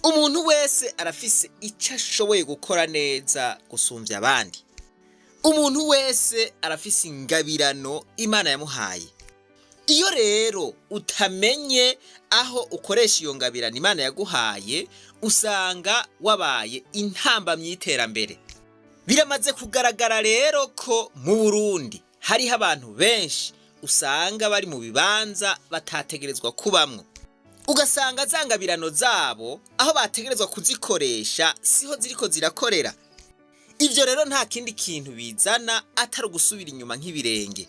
Umuntu wese arafise icyo ashoboye gukora neza gusumbya abandi. Umuntu wese arafise ingabirano Imana yamuhaye. Iyo rero utamenye aho ukoresha iyo ngabirano Imana yaguhaye, usanga wabaye intambamyi y'iterambere. Biramaze kugaragara rero ko mu Burundi hariho abantu benshi usanga bari mu bibanza batategerezwa kubamwo, ugasanga za ngabirano zabo aho bategerezwa kuzikoresha siho ziriko zirakorera. Ibyo rero nta kindi kintu bizana atari ugusubira inyuma nk'ibirenge.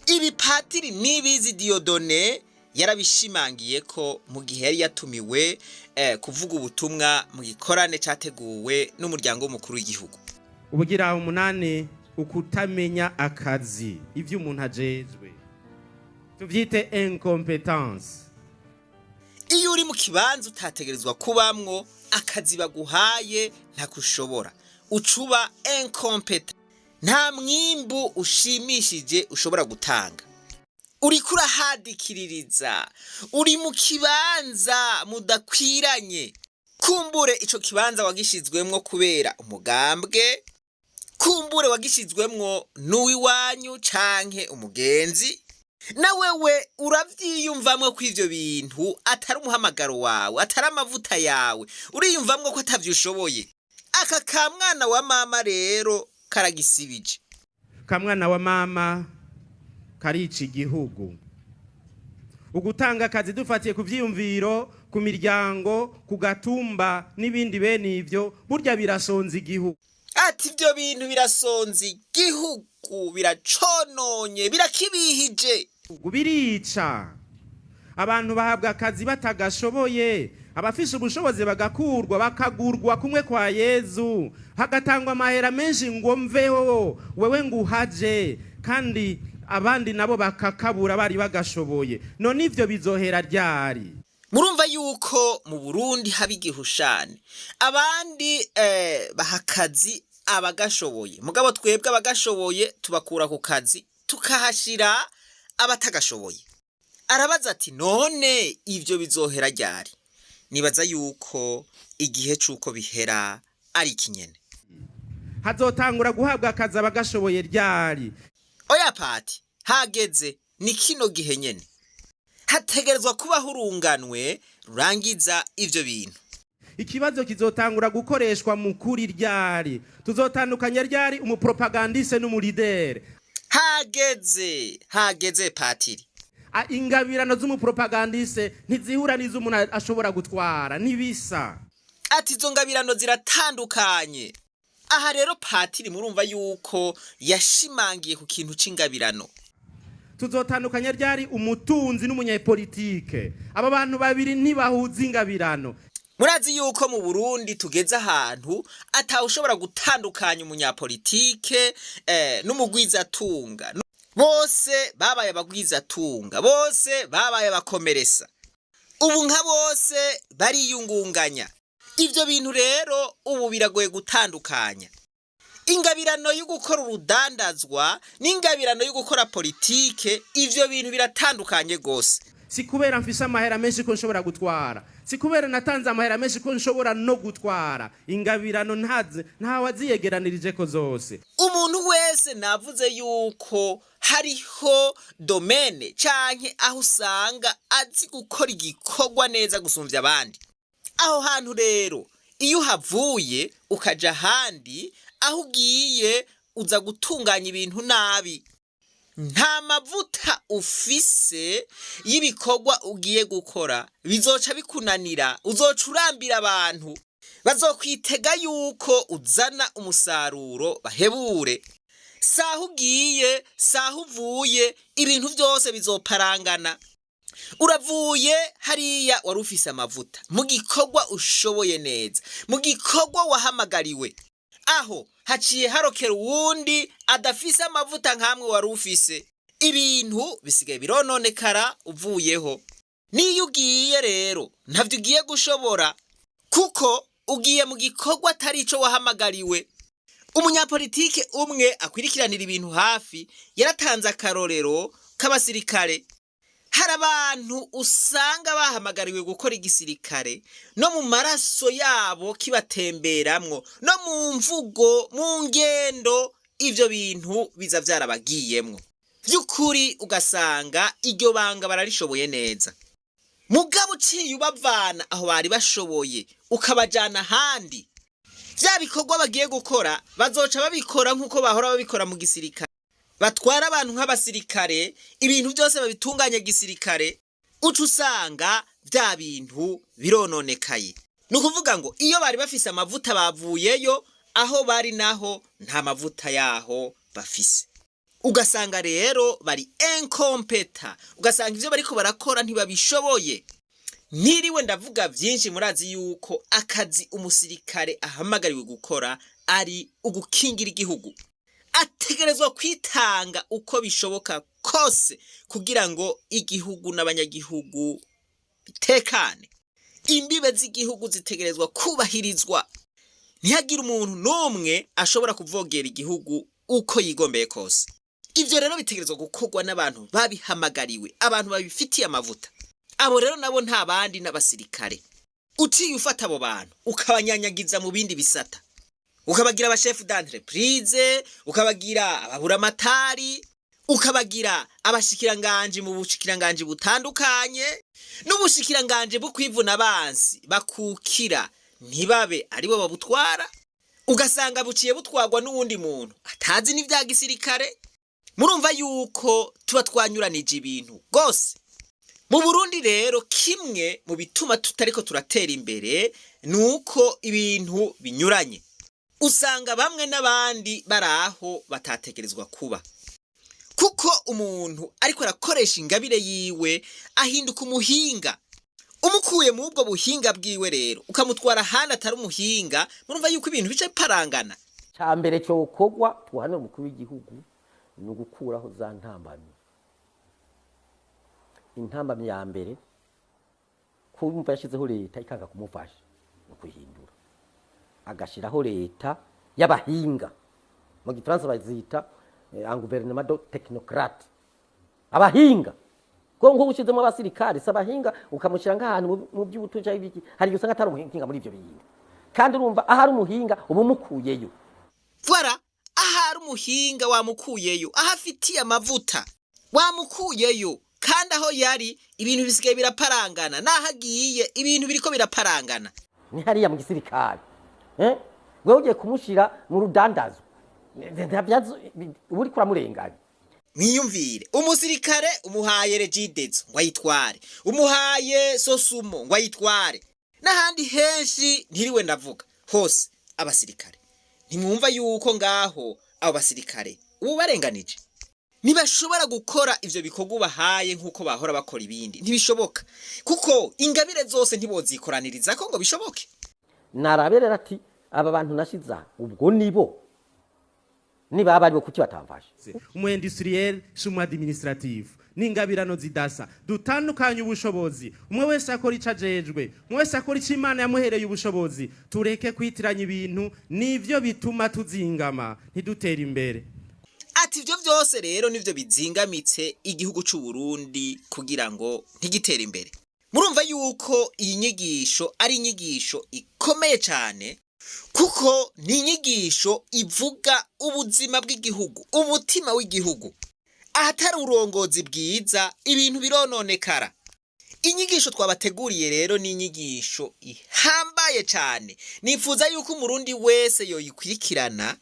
Ibi Patiri Nibizi Dieudonné yarabishimangiye ko mu gihe yari yatumiwe kuvuga ubutumwa mu gikorane cyateguwe n'umuryango w'umukuru w'igihugu. Ubugira umunani, ukutamenya akazi, ibyo umuntu ajejwe, tuvyite incompetence. Iyo uri mu kibanza utategerezwa kubamwo, akazi baguhaye ntakushobora, ucuba incompétent, nta mwimbu ushimishije ushobora gutanga. Uriko urahadikiririza, uri mu kibanza mudakwiranye. Kumbure ico kibanza wagishizwemwo kubera umugambwe, kumbure wagishizwemwo n'uwiwanyu canke umugenzi. Na wewe uravyiyumvamwo ko ivyo bintu atari umuhamagaro wawe, atari amavuta yawe, uriyumvamwo ko atavyo ushoboye. Aka ka mwana wa mama rero karagisibije. Kamwana wa mama karica igihugu. Ugutanga akazi dufatiye ku vyiyumviro, ku miryango, ku gatumba n'ibindi bene ivyo, burya birasonza igihugu. Ati ibyo bintu birasonza igihugu, biracononye, birakibihije. Birica abantu, bahabwa akazi batagashoboye, abafise ubushobozi bagakurwa, bakagurwa kumwe kwa Yezu, hagatangwa amahera menshi ngo mveho wewe nguhaje, kandi abandi nabo bakakabura bari bagashoboye. None ivyo bizohera ryari? Murumva yuko mu Burundi haba igihushane. Abandi baha akazi abagashoboye, mugabo twebwe abagashoboye tubakura ku kazi tukahashira abatagashoboye. Arabaza ati: "None ivyo bizohera ryari?" Nibaza yuko igihe c'uko bihera ari ikinyene. Hazotangura guhabwa akazi abagashoboye ryari? Oya pati, hageze, ni kino gihe nyene hategerezwa kubaho urunganwe rurangiza ivyo bintu. Ikibazo kizotangura gukoreshwa mu kuri ryari? Tuzotandukanya ryari umupropagandiste n'umulidere? Hageze, hageze patiri. Ingabirano z'umupropagandiste ntizihura n'iz'umuntu ashobora gutwara, ntibisa. Ati izo ngabirano ziratandukanye. Aha rero patiri murumva yuko yashimangiye ku kintu c'ingabirano. Tuzotandukanya ryari umutunzi n'umunyepolitike? Aba bantu babiri ntibahuza ingabirano. Murazi yuko mu Burundi tugeze ahantu atawe ushobora gutandukanya umunyapolitike n'umugwizatunga. Bose babaye abagwizatunga, bose babaye abakomeresa, ubu nka bose bariyungunganya. Ivyo bintu rero ubu biragoye gutandukanya ingabirano yo gukora urudandazwa n'ingabirano yo gukora politike. Ivyo bintu biratandukanye gose. Si kubera mfise amahera menshi ko nshobora gutwara, si kubera natanze amahera menshi ko nshobora no gutwara. Ingabirano ntazi, ntawe aziyegeranirije ko zose. Umuntu wese, navuze yuko hariho domaine canke aho usanga azi gukora igikorwa neza gusumvya abandi. Aho hantu rero iyo uhavuye ukaja ahandi, aho ugiye uza gutunganya ibintu nabi. Nta mavuta ufise y'ibikorwa ugiye gukora, bizoca bikunanira, uzoca urambira abantu. Bazokwitega yuko uzana umusaruro, bahebure. Saho ugiye, saho uvuye, ibintu byose bizoparangana. Uravuye hariya wari ufise amavuta mu gikorwa ushoboye neza, mu gikorwa wahamagariwe, aho haciye harokera uwundi adafise amavuta nk'amwe wari ufise. Ibintu bisigaye birononekara uvuyeho. Niyo ugiye rero ntavyo ugiye gushobora, kuko ugiye mu gikorwa atari ico wahamagariwe. Umunyapolitike umwe akwirikiranira ibintu hafi yaratanze akarorero k'abasirikare. Hari abantu usanga bahamagariwe gukora igisirikare, no mu maraso yabo kibatemberamwo, no mu mvugo, mu ngendo, ivyo bintu biza vyarabagiyemwo vy'ukuri, ugasanga iryo banga bararishoboye neza. Mugabo uciye ubavana aho bari bashoboye ukabajana ahandi, vya bikorwa bagiye gukora bazoca babikora nk'uko bahora babikora mu gisirikare, batwara abantu nk'abasirikare, ibintu byose babitunganya gisirikare, uca usanga bya bintu birononekaye. Ni ukuvuga ngo iyo bari bafise amavuta bavuyeyo, aho bari naho nta mavuta yaho bafise. Ugasanga rero bari incompétents, ugasanga ivyo bariko barakora ntibabishoboye. Ntiriwe ndavuga vyinshi, murazi yuko akazi umusirikare ahamagariwe gukora ari ugukingira igihugu. Ategerezwa kwitanga uko bishoboka kose kugira ngo igihugu n'abanyagihugu bitekane. Imbibe z'igihugu zitegerezwa kubahirizwa, ntihagire umuntu n'umwe ashobora kuvogera igihugu uko yigombeye kose. Ivyo rero bitegerezwa gukorwa n'abantu babihamagariwe, abantu babifitiye amavuta. Abo rero nabo nta bandi, n'abasirikare. Uciye ufata abo bantu ukabanyanyagiza mu bindi bisata, ukabagira abashefu d'entreprise, ukabagira ababuramatari, ukabagira abashikiranganji mu bushikiranganji butandukanye, n'ubushikiranganji bwo kwivuna abansi bakukira ntibabe aribo babutwara, ugasanga buciye butwarwa n'uwundi muntu atazi n'ivya gisirikare. Murumva yuko tuba twanyuranije ibintu rwose. Mu Burundi rero, kimwe mu bituma tutariko turatera imbere ni uko ibintu binyuranye. Usanga bamwe n'abandi bari aho batategerezwa kuba, kuko umuntu ariko arakoresha ingabire yiwe ahinduka umuhinga. Umukuye mu ubwo buhinga bwiwe rero ukamutwara ahandi atari umuhinga, murumva yuko ibintu bica biparangana. Cya mbere cyokorwa tuhanira umukuru w'igihugu ni ugukuraho za ntambamyi. Intambamyi ya mbere, kumva yashyizeho leta ikanga kumufasha, ni ukuyihindura agashyiraho leta y'abahinga. Mu gifaransa bazita un gouvernement de technocrates, abahinga. Ko nko ushyizemo abasirikare si abahinga, ukamushyira nk'ahantu mu by'ubutunzi cyangwa ibiki, hari igihe usanga atari umuhinga muri ibyo bintu, kandi urumva ahari umuhinga uba umukuyeyo. Voilà, ahari umuhinga wamukuyeyo, aho afitiye amavuta wamukuyeyo, kandi aho yari ibintu bisigaye biraparangana, n'aho agiye ibintu biriko biraparangana. Ni hariya mu gisirikare, eh, wewe ugiye kumushira mu rudandazo, uba uriko uramurenganya. Mwiyumvire, umusirikare umuhaye Regideso ngo ayitware, umuhaye Sosumo ngo ayitware, n'ahandi henshi ntiriwe ndavuga hose abasirikare. Ntimwumva yuko ngaho abo basirikare ubu barenganije? Ntibashobora gukora ivyo bikorwa ubahaye nk'uko bahora bakora ibindi, ntibishoboka, kuko ingabire zose ntibozikoraniriza ko ngo bishoboke. Narabe rero ati aba bantu nashize aha, ubwo nibo nibaba aribo, kuki batamfashe? Umu industriel si umu administratif, n'ingabirano zidasa. Dutandukanye ubushobozi, umwe wese akora ico ajejwe, umwe wese akora ico Imana yamuhereye ubushobozi. Tureke kwitiranya ibintu, nivyo bituma tuzingama ntidutere imbere. Ati ivyo vyose rero nivyo bizingamitse igihugu c'u Burundi kugira ngo ntigitere imbere. Murumva yuko iyi nyigisho ari inyigisho ikomeye cyane, kuko ni inyigisho ivuga ubuzima bw'igihugu, umutima w'igihugu. Ahatari uburongozi bwiza ibintu birononekara. Inyigisho twabateguriye rero ni inyigisho ihambaye cyane. Nifuza yuko umurundi wese yoyikurikirana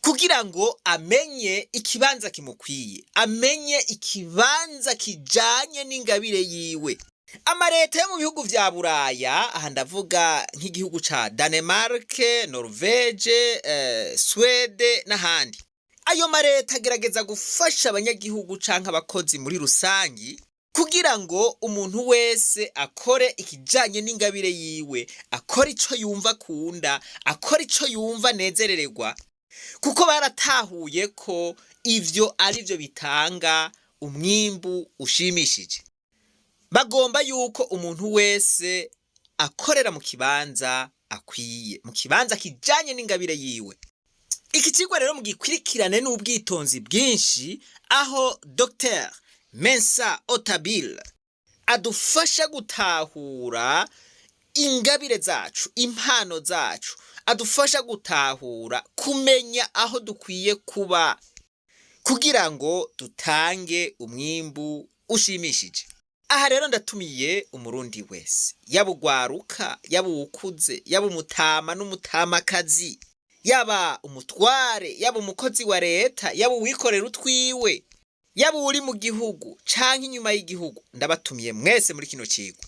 kugira ngo amenye ikibanza kimukwiye, amenye ikibanza kijanye n'ingabire yiwe. Amareta yo mu bihugu vya Buraya, aha ndavuga nk'igihugu ca Danemark, Norvege, Swede n'ahandi, ayo mareta agerageza gufasha abanyagihugu canke abakozi muri rusangi kugira ngo umuntu wese akore ikijanye n'ingabire yiwe, akore ico yumva akunda, akore ico yumva anezerererwa, kuko baratahuye ko ivyo ari byo bitanga umwimbu ushimishije. Bagomba yuko umuntu wese akorera mu kibanza akwiye, mu kibanza kijanye n'ingabire yiwe. Iki cigwa rero mugikurikirane n'ubwitonzi bwinshi, aho Dr. Mensa Otabil adufasha gutahura ingabire zacu, impano zacu, adufasha gutahura kumenya aho dukwiye kuba kugira ngo dutange umwimbu ushimishije. Aha rero ndatumiye umurundi wese, yaba ugwaruka, yaba uwukuze, yaba umutama n'umutamakazi, yaba umutware, yaba umukozi wa leta, yaba uwikorera utwiwe, yaba uri mu gihugu canke inyuma y'igihugu, ndabatumiye mwese muri kino cigwa.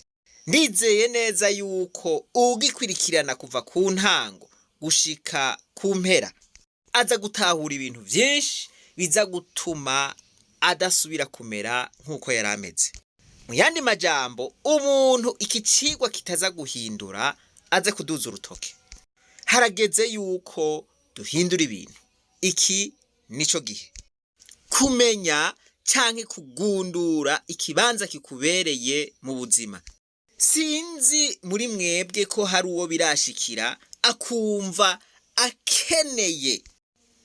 Ndizeye neza yuko ugikwirikirana kuva ku ntango gushika ku mpera aza gutahura ibintu vyinshi biza gutuma adasubira kumera nk'uko yari ameze. Mu yandi majambo, umuntu iki cigwa kitaza guhindura aze kuduza urutoke. Harageze yuko duhindura ibintu, iki nico gihe. Kumenya canke kugundura ikibanza kikubereye mu buzima. Sinzi muri mwebwe ko hari uwo birashikira akumva akeneye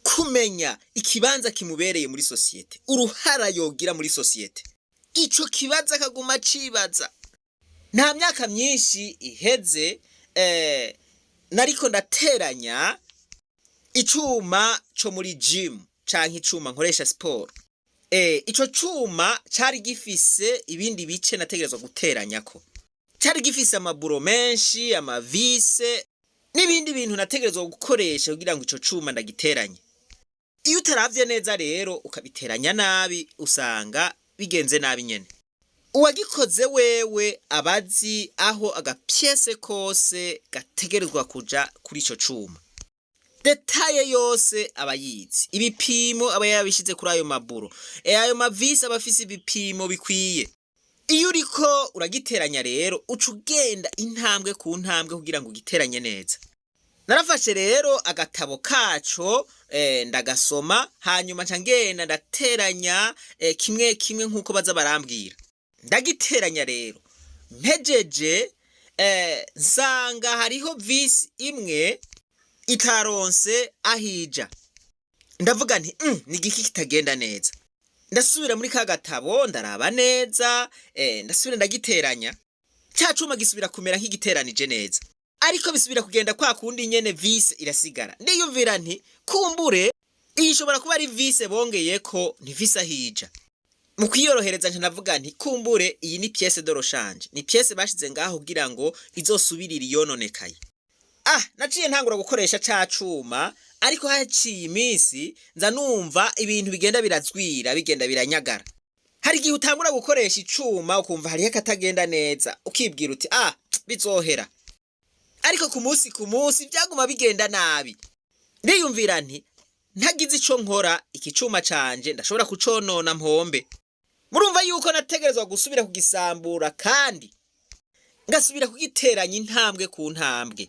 kumenya ikibanza kimubereye muri sosiyete, uruhara yogira muri sosiyete, ico kibazo akaguma acibaza. Nta myaka myinshi iheze nariko ndateranya icuma co muri gym canke icuma nkoresha siporo. Ico cuma cari gifise ibindi bice nategerezwa guteranyako, cari gifise amaburo menshi, amavise n'ibindi bintu nategerezwa gukoresha kugira ngo ico cuma ndagiteranye. Iyo utaravye neza rero ukabiteranya nabi, usanga bigenze nabi nyene. Uwagikoze wewe abazi aho agapyese kose gategerezwa kuja kuri ico cuma, détail yose aba yizi, ibipimo aba yabishize kuri ayo maburo, ayo mavisi aba afise ibipimo bikwiye. Iyo uriko uragiteranya rero, uca ugenda intambwe ku ntambwe kugira ngo ugiteranye neza. Narafashe rero agatabo kaco, ndagasoma, hanyuma nca ngenda ndateranya kimwe kimwe nk'uko baza barambwira. Ndagiteranya rero, mpejeje nsanga hariho vis imwe itaronse ahija. Ndavuga nti ni igiki kitagenda neza? Ndasubira muri ka gatabo, ndaraba neza, ndasubira ndagiteranya, ca cuma gisubira kumera nk'igiteranije neza, ariko bisubira kugenda kwa kundi nyene, vis irasigara. Ndiyumvira nti kumbure iyi ishobora kuba ari vis bongeyeko, ntifise ahija. Mu kwiyorohereza nca ndavuga nti kumbure iyi ni pièce de rechange, ni pièce bashize ngaho kugira ngo izosubirire iyononekaye. Naciye ntangura gukoresha ca cuma, ariko haciye iminsi nza numva ibintu bigenda birazwira, bigenda biranyagara. Hari igihe utangura gukoresha icuma ukumva hariho akatagenda neza, ukibwira uti ah, bizohera, ariko ku munsi ku munsi vyaguma bigenda nabi. Ndiyumvira nti ntagize ico nkora, iki cuma canje ndashobora kuconona mpombe. Murumva yuko nategerezwa gusubira kugisambura kandi ngasubira kugiteranya intambwe ku ntambwe.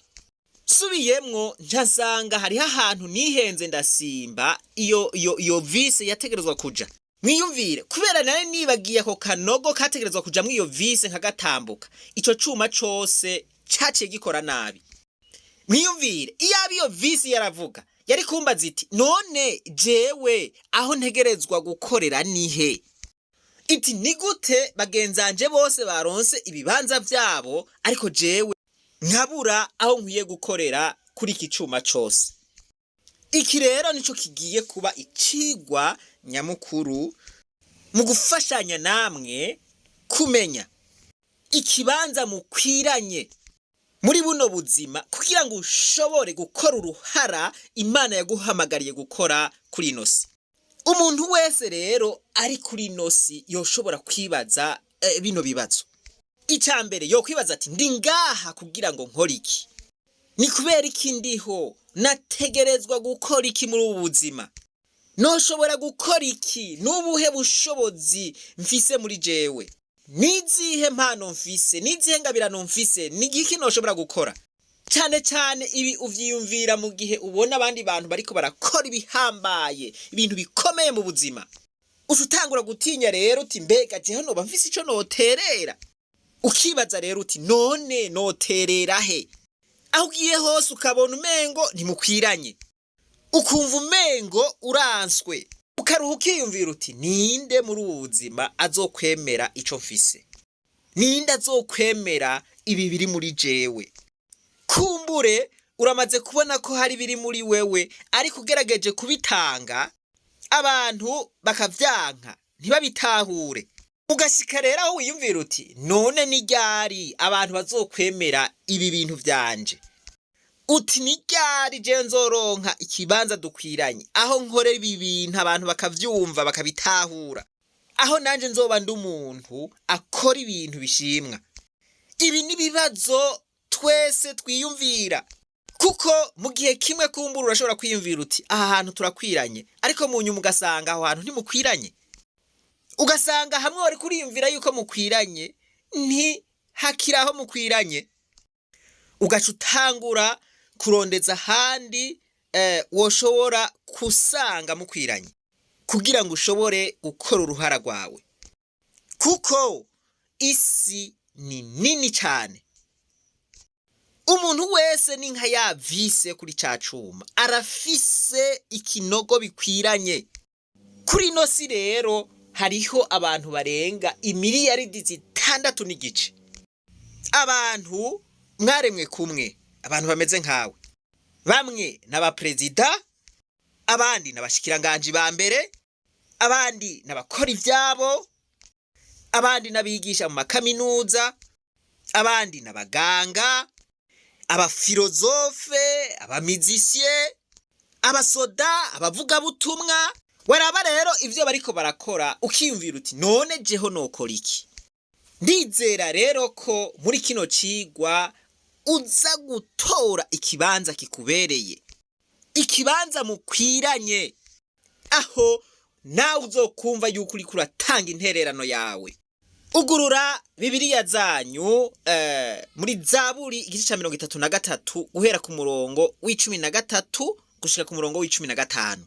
Nsubiyemwo nca nsanga hariho ahantu nihenze, ndasimba iyo vis yategerezwa kuja. Mwiyumvire, kubera nari nibagiye ako kanogo kategerezwa kujamwo iyo vis nkagatambuka, ico cuma cose caciye gikora nabi. Mwiyumvire, iyaba iyo vis yaravuga, yari kumbaza iti none jewe aho ntegerezwa gukorera nihe? Iti ni gute bagenzanje bose baronse ibibanza vyabo, ariko jewe nkabura aho nkwiye gukorera kuri iki cuma cose? Iki rero nico kigiye kuba icigwa nyamukuru mu gufashanya namwe kumenya ikibanza mukwiranye muri buno buzima, kugira ngo ushobore gukora uruhara Imana yaguhamagariye gukora kuri ino si. Umuntu wese rero ari kuri ino si yoshobora kwibaza bino bibazo. Icya mbere yokwibaza ati ndi ngaha kugira ngo nkore iki? Ni kubera iki ndiho? Nategerezwa gukora iki muri ubu buzima? Noshobora gukora iki? N'ubuhe bushobozi mfise muri jewe? Nizihe mpano mfise? Nizihe ngabirano mfise? Ni igiki noshobora gukora? Cyane cyane ibi uvyiyumvira mu gihe ubona abandi bantu bariko barakora ibihambaye, ibintu bikomeye mu buzima. Uca utangura gutinya rero uti mbega jewe noba mfise ico noterera? Ukibaza rero uti none noterera he? Aho ugiye hose ukabona umengo ntimukwiranye, ukumva umengo uranswe, ukavuga uti none jewe Ukaruha ukiyumvira uti: "Ninde muri ubu buzima azokwemera ico mfise? Ninde azokwemera ibi biri muri jewe?" Kumbure uramaze kubona ko hari biri muri wewe, ariko ugerageje kubitanga abantu bakavyanka, ntibabitahure. Ugashika rero aho wiyumvira uti: "None ni ryari abantu bazokwemera ibi bintu vyanje?" Uti: "Ni ryari je nzoronka ikibanza dukwiranye, aho nkorera ibi bintu abantu bakavyumva, bakabitahura, aho nanje nzoba ndi umuntu akora ibintu bishimwa?" Ibi ni ibibazo twese twiyumvira, kuko mu gihe kimwe kumbura urashobora kwiyumvira uti: "Aha hantu turakwiranye," ariko mu nyuma ugasanga aho hantu ntimukwiranye, ugasanga hamwe wari kuriyumvira yuko mukwiranye ntihakiri aho mukwiranye, ugaca utangura kurondeza ahandi woshobora kusanga mukwiranye kugira ngo ushobore gukora uruhara rwawe, kuko isi ni nini cyane. Umuntu wese ni nka ya vis kuri ca cuma, arafise ikinogo bikwiranye. Kuri ino si rero hariho abantu barenga imiliyaridi 6.5, abantu mwaremwe kumwe, abantu bameze nkawe. Bamwe n'abaperezida, abandi n'abashikiranganji ba mbere, abandi n'abakora ivyabo, abandi n'abigisha mu makaminuza, abandi n'abaganga, abafilozofe, abamizisiye, abasoda, abavugabutumwa. Waraba rero ivyo bariko barakora ukiyumvira uti: "None jeho nokora iki?" Ndizera rero ko muri kino cigwa uza gutora ikibanza kikubereye, ikibanza mukwiranye, aho nawe uzokumva yuko uriko uratanga intererano yawe. Ugurura Bibiliya zanyu muri Zaburi igice ca 33, guhera ku murongo w'13 gushika ku murongo w'15.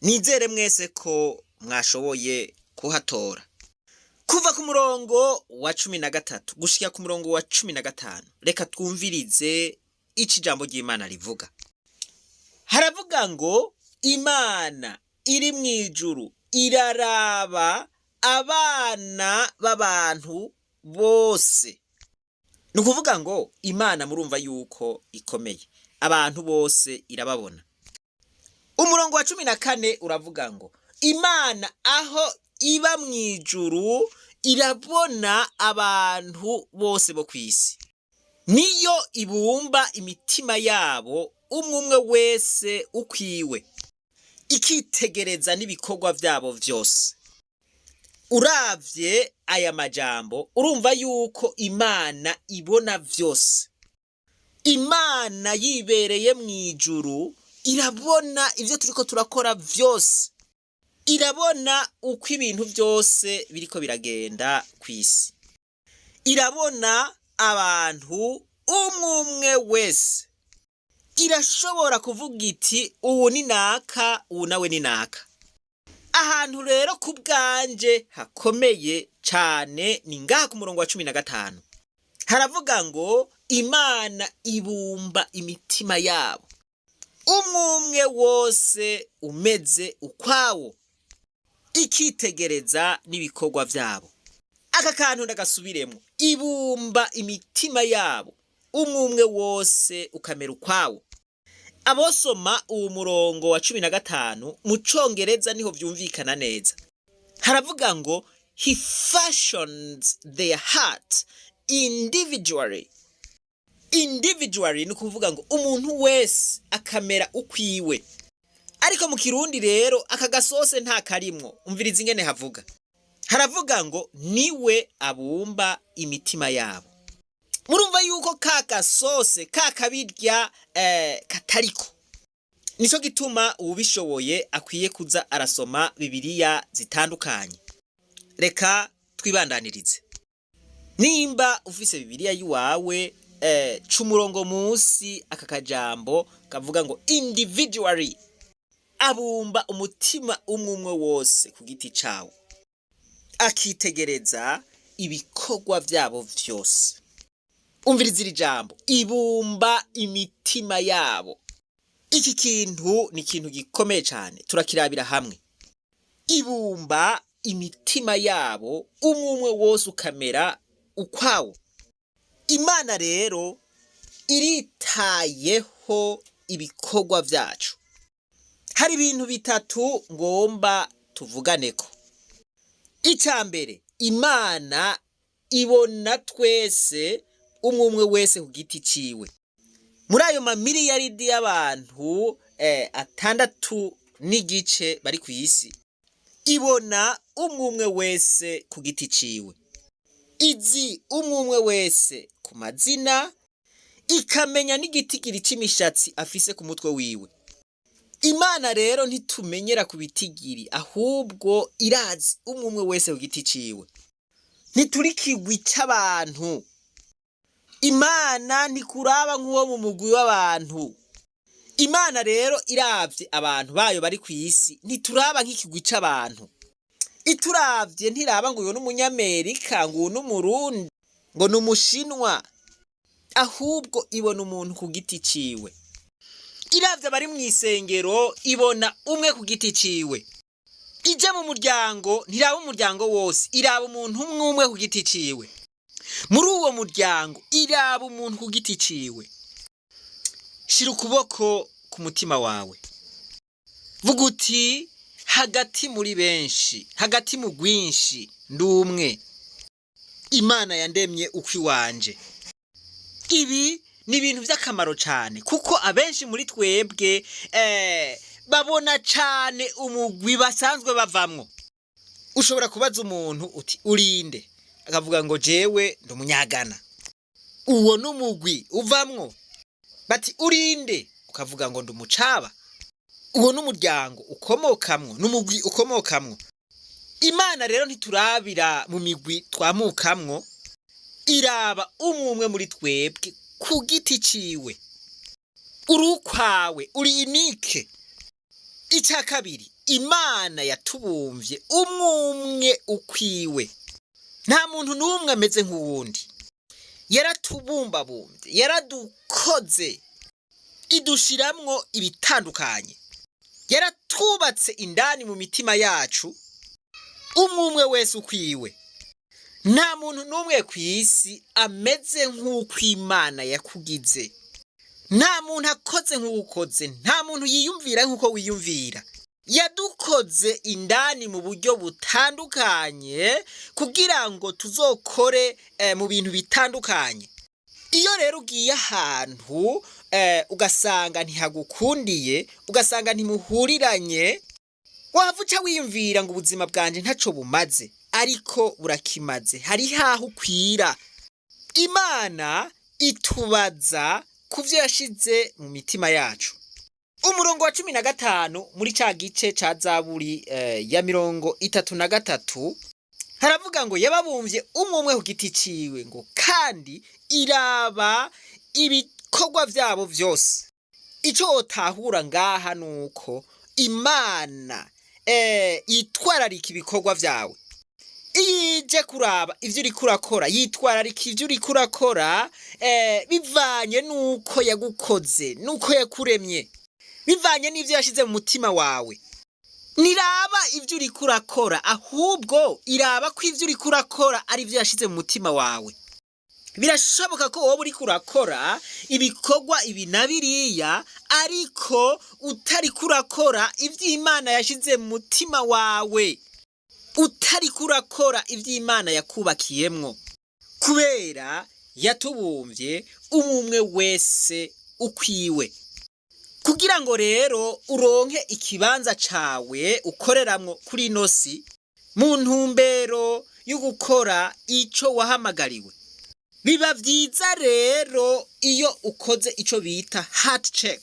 Nizere mwese ko mwashoboye kuhatora. Kuva ku murongo wa 13 gushika ku murongo wa 15, reka twumvirize ico ijambo ry'Imana rivuga. Haravuga ngo: "Imana iri mu ijuru iraraba abana b'abantu bose." Ni ukuvuga ngo Imana murumva yuko ikomeye, abantu bose irababona. Umurongo wa 14 uravuga ngo: "Imana aho iba mu ijuru irabona abantu bose bo ku isi, niyo ibumba imitima yabo umwe umwe wese ukwiwe, ikitegereza n'ibikorwa vyabo vyose." Uravye aya majambo urumva yuko Imana ibona vyose. Imana yibereye mu ijuru irabona ivyo turiko turakora vyose, irabona uko ibintu vyose biriko biragenda kw'isi, irabona abantu umwe umwe wese, irashobora kuvuga iti: "Ubu ni naka, ubu nawe ni naka." Ahantu rero ku bwanje hakomeye cane ni ngaha ku murongo wa 15. Haravuga ngo: "Imana ibumba imitima yabo umwe umwe wose umeze ukwawo, ikitegereza n'ibikorwa vyabo." Aka kantu ndagasubiremo: ibumba imitima yabo umwe umwe wose ukamera ukwawo. Abosoma uwu murongo wa 15 mu Congereza niho vyumvikana neza. Haravuga ngo: "He fashions their heart individually." Individually ni ukuvuga ngo umuntu wese akamera ukwiwe. Ariko mu Kirundi rero aka gasose nta karimwo. Umviriza ingene havuga. Haravuga ngo: "Niwe abumba imitima yabo." Murumva yuko ka gasose ka kabirya katariko. Nico gituma uwubishoboye akwiye kuza arasoma Bibiliya zitandukanye. Reka twibandanirize. Nimba ufise Bibiliya yiwawe, ca umurongo munsi aka kajambo kavuga ngo "individually", abumba umutima umwe umwe wose ku giti cawo, akitegereza ibikorwa vyabo vyose. Umviriza iri jambo: ibumba imitima yabo. Iki kintu ni ikintu gikomeye cane, turakirabira hamwe. Ibumba imitima yabo, umwe umwe wose ukamera ukwawo. Imana rero iritayeho ibikorwa byacu. Hari ibintu bitatu ngomba tuvuganeko. Icya mbere, Imana ibona twese, umwe umwe wese ku giti ciwe. Muri ayo mamiliyaridi y'abantu 6.5 bari ku isi, ibona umwe umwe wese ku giti ciwe, izi umwe umwe wese ku mazina, ikamenya n'igitigiri cy'imishatsi afise ku mutwe wiwe. Imana rero ntitumenyera ku bitigiri, ahubwo irazi umwe umwe wese ku giti ciwe. Ntituri kigwi c'abantu. Imana ntikuraba nk'uwo mu mugwi w'abantu. Imana rero iravye abantu bayo bari ku isi, ntituraba nk'ikigwi c'abantu. Ituravye ntiraba ngo uyu n'Umunyamerika, ngo uyu n'Umurundi, ngo ni Umushinwa, ahubwo ibona umuntu ku giti ciwe. Iravye abari mw'isengero, ibona umwe ku giti ciwe. Ije mu muryango, ntiraba umuryango wose, iraba umuntu umwe umwe ku giti ciwe. Muri uwo muryango iraba umuntu ku giti ciwe. Shira ukuboko ku mutima wawe, vuga uti: "Hagati muri benshi, hagati mu rwinshi, ndi umwe. Imana yandemye uko iwanje." Ibi ni ibintu by'akamaro cyane, kuko abenshi muri twebwe babona cyane umugwi basanzwe bavamwo. Ushobora kubaza umuntu uti: "Urinde?" Akavuga ngo: "Jewe ndi Umunyagana." Uwo ni umugwi uvamwo. Bati: "Urinde?" Ukavuga ngo: "Ndi Umucaba." Uwo ni umuryango ukomokamwo, ni umugwi ukomokamwo. Imana rero ntiturabira mu migwi twamukamwo, iraba umwe umwe muri twebwe ku giti ciwe. Uri ukwawe, uri unique. Icya kabiri, Imana yatubumvye umwe umwe ukwiwe. Nta muntu n'umwe ameze nk'uwundi. Yaratubumbabumbye, yaradukoze, idushiramwo ibitandukanye, yaratwubatse indani mu mitima yacu, umwe umwe wese ukwiwe. Nta muntu n'umwe ku isi ameze nk'uko Imana yakugize. Nta muntu akoze nk'ukoze, nta muntu yiyumvira nk'uko wiyumvira. Yadukoze indani mu buryo butandukanye kugira ngo tuzokore mu bintu bitandukanye. Iyo rero ugiye ahantu ugasanga ntihagukundiye, ugasanga ntimuhuriranye, wava uca wiyumvira ngo ubuzima bwanje ntaco bumaze, ariko burakimaze. Hari haho ukwira. Imana itubaza ku vyo yashize mu mitima yacu. Umurongo wa 15 muri ca gice ca Zaburi ya 33 haravuga ngo: "Yababumvye umwe umwe ku giti ciwe," ngo kandi iraba ibikorwa vyabo vyose. Ico wotahura ngaha nuko Imana yitwararika ibikorwa vyawe. Iyo ije kuraba ivyo uriko urakora, yitwararika ivyo uriko urakora bivanye n'uko yagukoze, n'uko yakuremye, bivanye n'ivyo yashize mu mutima wawe. Ntiraba ivyo uriko urakora, ahubwo iraba ko ivyo uriko urakora ari ivyo yashize mu mutima wawe. Birashoboka ko wowe uriko urakora ibikorwa ibi na biriya, ariko utariko urakora ivyo Imana yashize mu mutima wawe, utariko urakora ivyo Imana yakubakiyemwo, kubera yatubumvye umwe wese ukwiwe. Kugira ngo rero uronke ikibanza cawe ukoreramwo kuri ino si mu ntumbero yo gukora ico wahamagariwe, biba vyiza rero iyo ukoze ico bita heart check.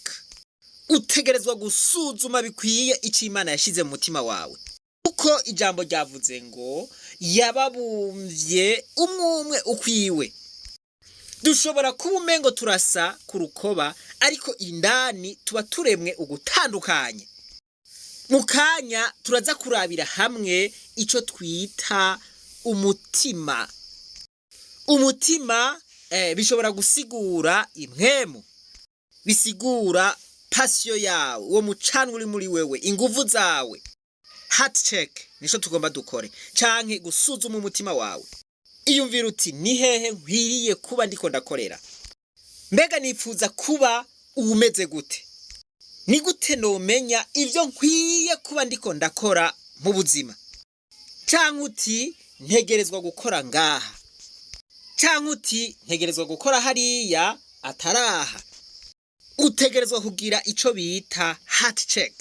Utegerezwa gusuzuma bikwiye ico Imana yashize mu mutima wawe, kuko ijambo ryavuze ngo yababumvye umwe umwe ukwiwe. Dushobora kuba umengo turasa ku rukoba, ariko indani tuba turemwe ugutandukanye. Mu kanya turaza kurabira hamwe ico twita umutima. Umutima bishobora gusigura impwemu, bisigura passion yawe, uwo mucanwa uri muri wewe, inguvu zawe. Heart check nico tugomba dukore, canke gusuzuma umutima wawe. Iyumvira uti: "Ni hehe nkwiriye kuba ndiko ndakorera? Mbega nifuza kuba uwumeze gute? Ni gute nomenya ivyo nkwiye kuba ndiko ndakora mu buzima?" Canke uti: "Ntegerezwa gukora ngaha", canke uti: "Ntegerezwa gukora hariya ataraha." Utegerezwa kugira ico bita heart check.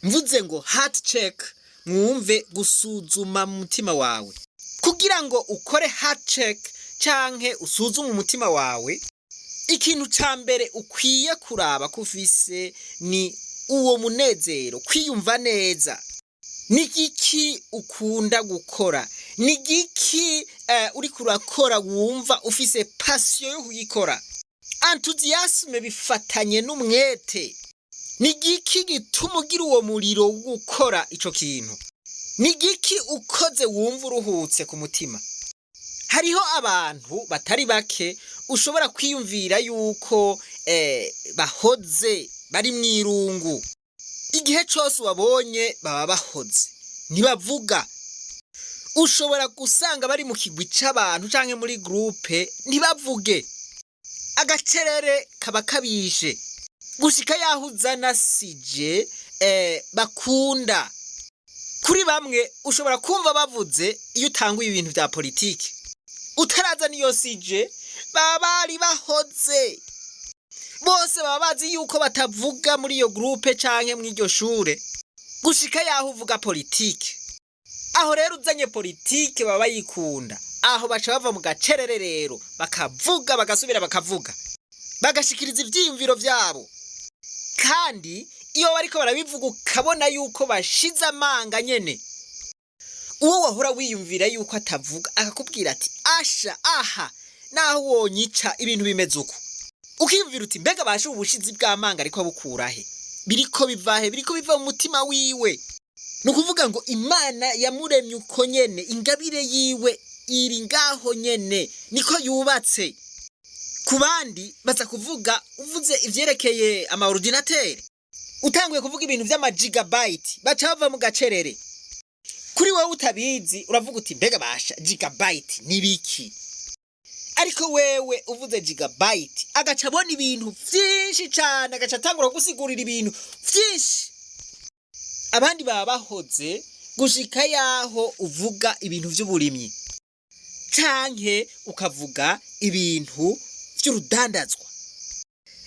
Mvuze ngo heart check, mwumve gusuzuma mu mutima wawe. Kugira ngo ukore heart check canke usuzume umutima wawe, ikintu ca mbere ukwiye kuraba ko ufise ni uwo munezero, kwiyumva neza. Ni igiki ukunda gukora? Ni igiki uriko urakora wumva ufise passion yo kugikora? Enthousiasme bifatanye n'umwete. Ni igiki gituma ugira uwo muriro wo gukora ico kintu? Ni igiki ukoze wumva uruhutse ku mutima? Hariho abantu batari bake ushobora kwiyumvira yuko bahoze bari mw'irungu. Igihe cose ubabonye baba bahoze, ntibavuga. Ushobora gusanga bari mu kigwi c'abantu canke muri groupe, ntibavuge, agacerere kaba kabishe gushika yaho uzana sujet bakunda. Kuri bamwe ushobora kumva bavuze iyo utanguye ibintu vya politiki. Utaraza niyo sujet, baba bari bahoze bose, baba bazi yuko batavuga muri iyo groupe canke mw'iryo shure gushika yaho uvuga politike. Aho rero uzanye politike baba bayikunda, aho baca bava mu gacerere rero, bakavuga, bagasubira bakavuga, bagashikiriza ivyiyumviro vyabo. Kandi iyo bariko barabivuga ukabona yuko bashize amanga nyene. Uwo wahora wiyumvira yuko atavuga akakubwira ati: "Asha, aha naho wonyica, ibintu bimeze uko." Ukiyumvira uti: "Mbega basha ubushizi bw'amanga ariko abukurahe? Biriko bivahe?" Biriko biva mu mutima wiwe. Ni ukuvuga ngo Imana yamuremye uko nyene, ingabire yiwe iri ngaho nyene, niko yubatse. Ku bandi baza kuvuga uvuze ivyerekeye ama ordinateur, utanguye kuvuga ibintu vy'ama gigabyte, baca bava mu gacerere. Kuri wowe utabizi uravuga uti: "Mbega basha, gigabyte ni biki?" Ariko wewe uvuze gigabyte agaca abona ibintu vyinshi cane, agaca atangura gusigurira ibintu vyinshi. Abandi baba bahoze gushika yaho uvuga ibintu vy'uburimyi canke ukavuga ibintu vy'urudandazwa.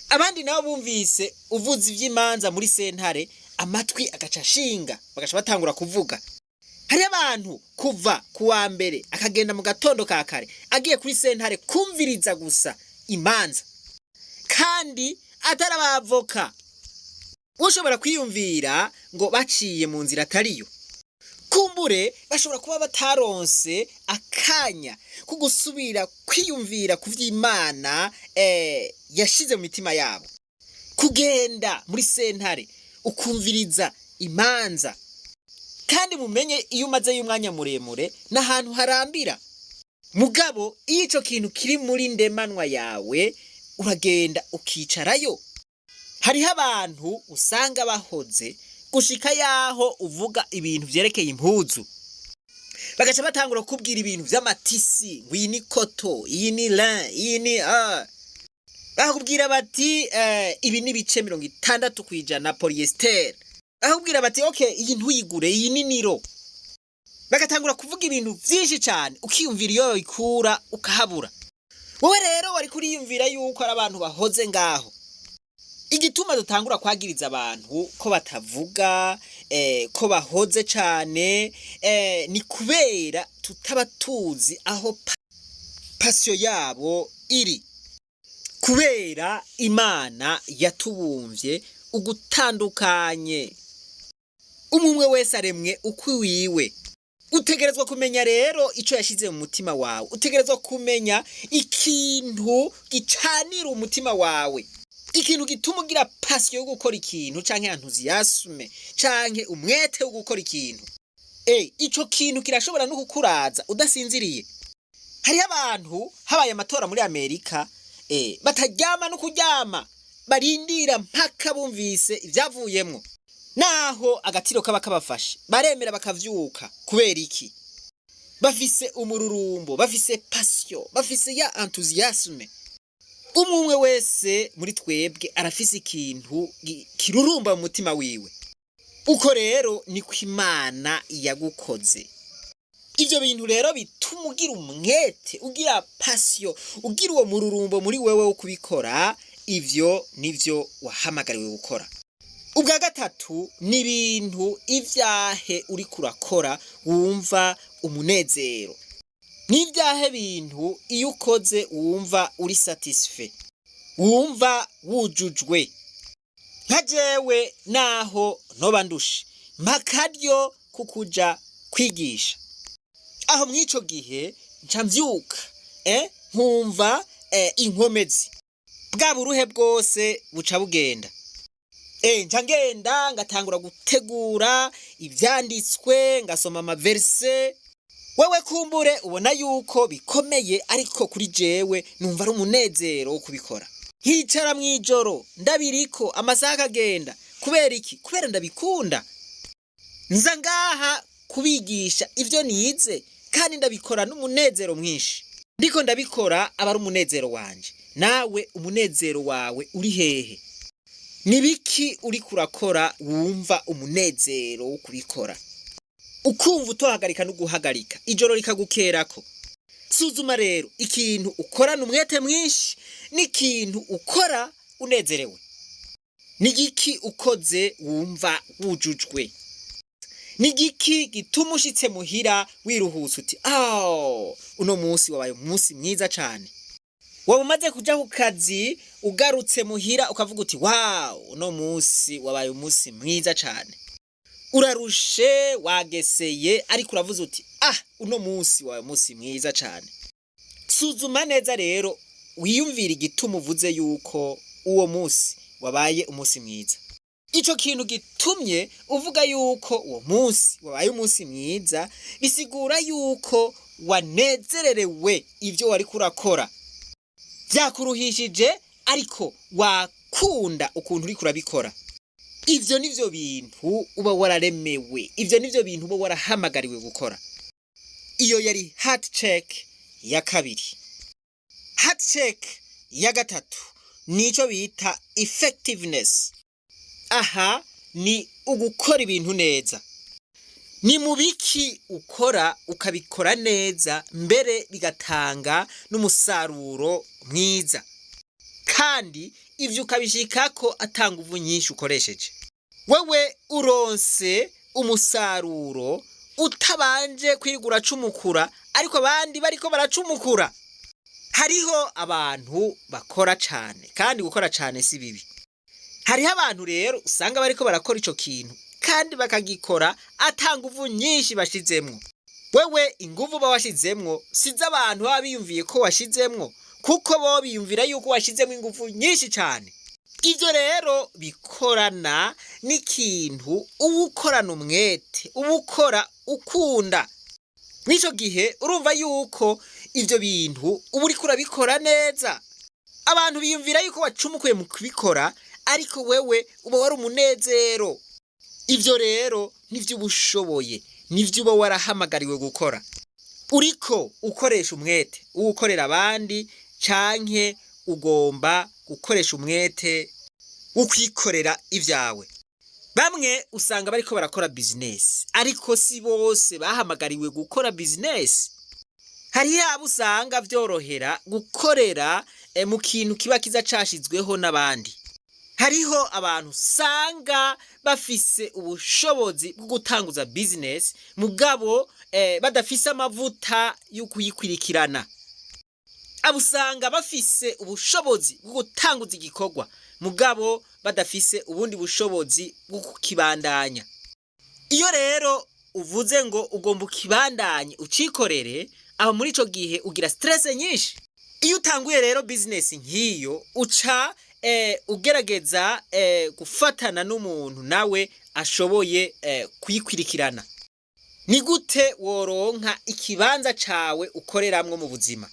Abandi nabo bumvise uvuze ivy'imanza muri sentare, amatwi agaca ashinga, bagaca batangura kuvuga. Hari abantu kuva ku wa mbere akagenda mu gatondo ka kare agiye kuri sentare kumviriza gusa imanza, kandi atari abavoka. Ushobora kwiyumvira ngo baciye mu nzira atariyo, kumbure bashobora kuba bataronse akanya ko gusubira kwiyumvira ku vy'Imana yashize mu mitima yabo. Kugenda muri sentare ukumviriza imanza, kandi mumenye iyo umazeyo umwanya muremure n'ahantu harambira. Mugabo iyo ico kintu kiri muri ndemanwa yawe, uragenda ukicarayo. Hariho abantu usanga bahoze gushika yaho uvuga ibintu vyerekeye impuzu, bagaca batangura kukubwira ibintu vy'ama tissus, ngo iyi ni coton, iyi ni lin, iyi ni bakakubwira bati ibi ni ibice 60% polyester. Bakakubwira bati: "Okay, iyi ntuyigure, iyi ni nylon." Bagatangura kuvuga ibintu vyinshi cane, ukiyumvira iyo babikura ukahabura. Wowe rero wari kuriyumvira yuko ari abantu bahoze ngaho. Igituma dutangura kwagiriza abantu ko batavuga, ko bahoze cane, ni kubera tutaba tuzi aho passion yabo iri. Kubera Imana yatubumvye ugutandukanye, umwe wese aremwe uko wiwe. Utegerezwa kumenya rero ico yashize mu mutima wawe, utegerezwa kumenya ikintu gicanira umutima wawe, ikintu gituma ugira passion yo gukora ikintu canke enthousiasme canke umwete wo gukora ikintu. Ico kintu kirashobora no kukuraza udasinziriye. Hariho abantu habaye amatora muri Amerika bataryama no kuryama, barindira mpaka bumvise ivyavuyemwo. Naho agatiro kaba kabafashe, baremera bakavyuka. Kubera iki? Bafise umururumbo, bafise passion, bafise ya enthousiasme. Umwe umwe wese muri twebwe arafise ikintu kirurumba mu mutima wiwe. Uko rero niko Imana yagukoze. Ivyo bintu rero bituma ugira umwete, ugira passion, ugira uwo mururumbo muri wewe wo kubikora. Ivyo nivyo wahamagariwe gukora. Ubwa gatatu ni ibintu ivyahe uriko urakora wumva umunezero. Ni ibyahe bintu iyo ukoze wumva uri satisfait, wumva wujujwe? Nka jewe, naho noba ndushe, mpakaryo kukuja kwigisha, aho mw'ico gihe nca mvyuka nkumva inkomezi, bwa buruhe bwose buca bugenda. Nca ngenda ngatangura gutegura ivyanditswe, ngasoma ama versets. Wewe kumbure ubona yuko bikomeye, ariko kuri jewe numva ari umunezero wo kubikora. Nkicara mw'ijoro ndabiriko, amasaha akagenda. Kubera iki? Kubera ndabikunda. Nza ngaha kubigisha ivyo nize, kandi ndabikora n'umunezero mwinshi. Ndiko ndabikora, aba ari umunezero wanje. Nawe umunezero wawe uri hehe? Nibiki uriko urakora wumva umunezero wo kubikora, ukumva utohagarika no guhagarika, ijoro rikagukerako? Suzuma rero ikintu ukorana umwete mwinshi n'ikintu ukora unezerewe. Ni igiki ukoze wumva wujujwe? Ni igiki gituma ushitse muhira wiruhutse, uti: "Aw, uno munsi wabaye umunsi mwiza cane"? Waba umaze kuja ku kazi, ugarutse muhira ukavuga uti: "Wow, uno munsi wabaye umunsi mwiza cane"? Urarushe, wageseye, ariko uravuze uti: "Ah, uno munsi wabaye umunsi mwiza cane." Suzuma neza rero, wiyumvire igituma uvuze yuko uwo munsi wabaye umunsi mwiza. Ico kintu gitumye uvuga yuko uwo munsi wabaye umunsi mwiza bisigura yuko wanezererewe ivyo wariko urakora. Vyakuruhishije, ariko wakunda ukuntu uriko urabikora. Ivyo nivyo bintu uba wararemewe, ivyo nivyo bintu uba warahamagariwe gukora. Iyo yari heart check ya kabiri. Heart check ya gatatu nico bita effectiveness. Aha ni ugukora ibintu neza. Ni mu biki ukora ukabikora neza, mbere bigatanga n'umusaruro mwiza, kandi ivyo ukabishikako ata nguvu nyinshi ukoresheje? Wewe uronse umusaruro utabanje kwirirwa uracumukura, ariko abandi bariko baracumukura. Hariho abantu bakora cane, kandi gukora cane si bibi. Hariho abantu rero usanga bariko barakora ico kintu kandi bakagikora ata nguvu nyinshi bashizemwo. Wewe inguvu uba washizemwo sizo abantu baba biyumviye ko washizemwo, kuko bo biyumvira yuko washizemwo inguvu nyinshi cane. Ivyo rero bikorana n'ikintu uba ukorana umwete, uba ukora ukunda. Mw'ico gihe urumva yuko ivyo bintu uba uriko urabikora neza. Abantu biyumvira yuko wacumukuye mu kubikora, ariko wewe uba wari umunezero. Ivyo rero nivyo uba ushoboye, nivyo uba warahamagariwe gukora. Uriko ukoresha umwete uwukorera abandi, canke ugomba gukoresha umwete wo kwikorera ivyawe? Bamwe usanga bariko barakora bizinesi, ariko si bose bahamagariwe gukora bizinesi. Hariho abo usanga vyorohera gukorera mu kintu kiba kiza cashizweho n'abandi. Hariho abantu usanga bafise ubushobozi bwo gutanguza bizinesi, mugabo badafise amavuta yo kuyikwirikirana. Abo usanga bafise ubushobozi bwo gutanguza igikorwa, mugabo badafise ubundi bushobozi bwo kukibandanya. Iyo rero uvuze ngo ugomba ukibandanye, ucikorere, aho muri ico gihe ugira stress nyinshi. Iyo utanguye rero bizinesi nk'iyo, uca ugerageza gufatana n'umuntu nawe ashoboye kuyikwirikirana. Ni gute woronka ikibanza cawe ukoreramwo mu buzima?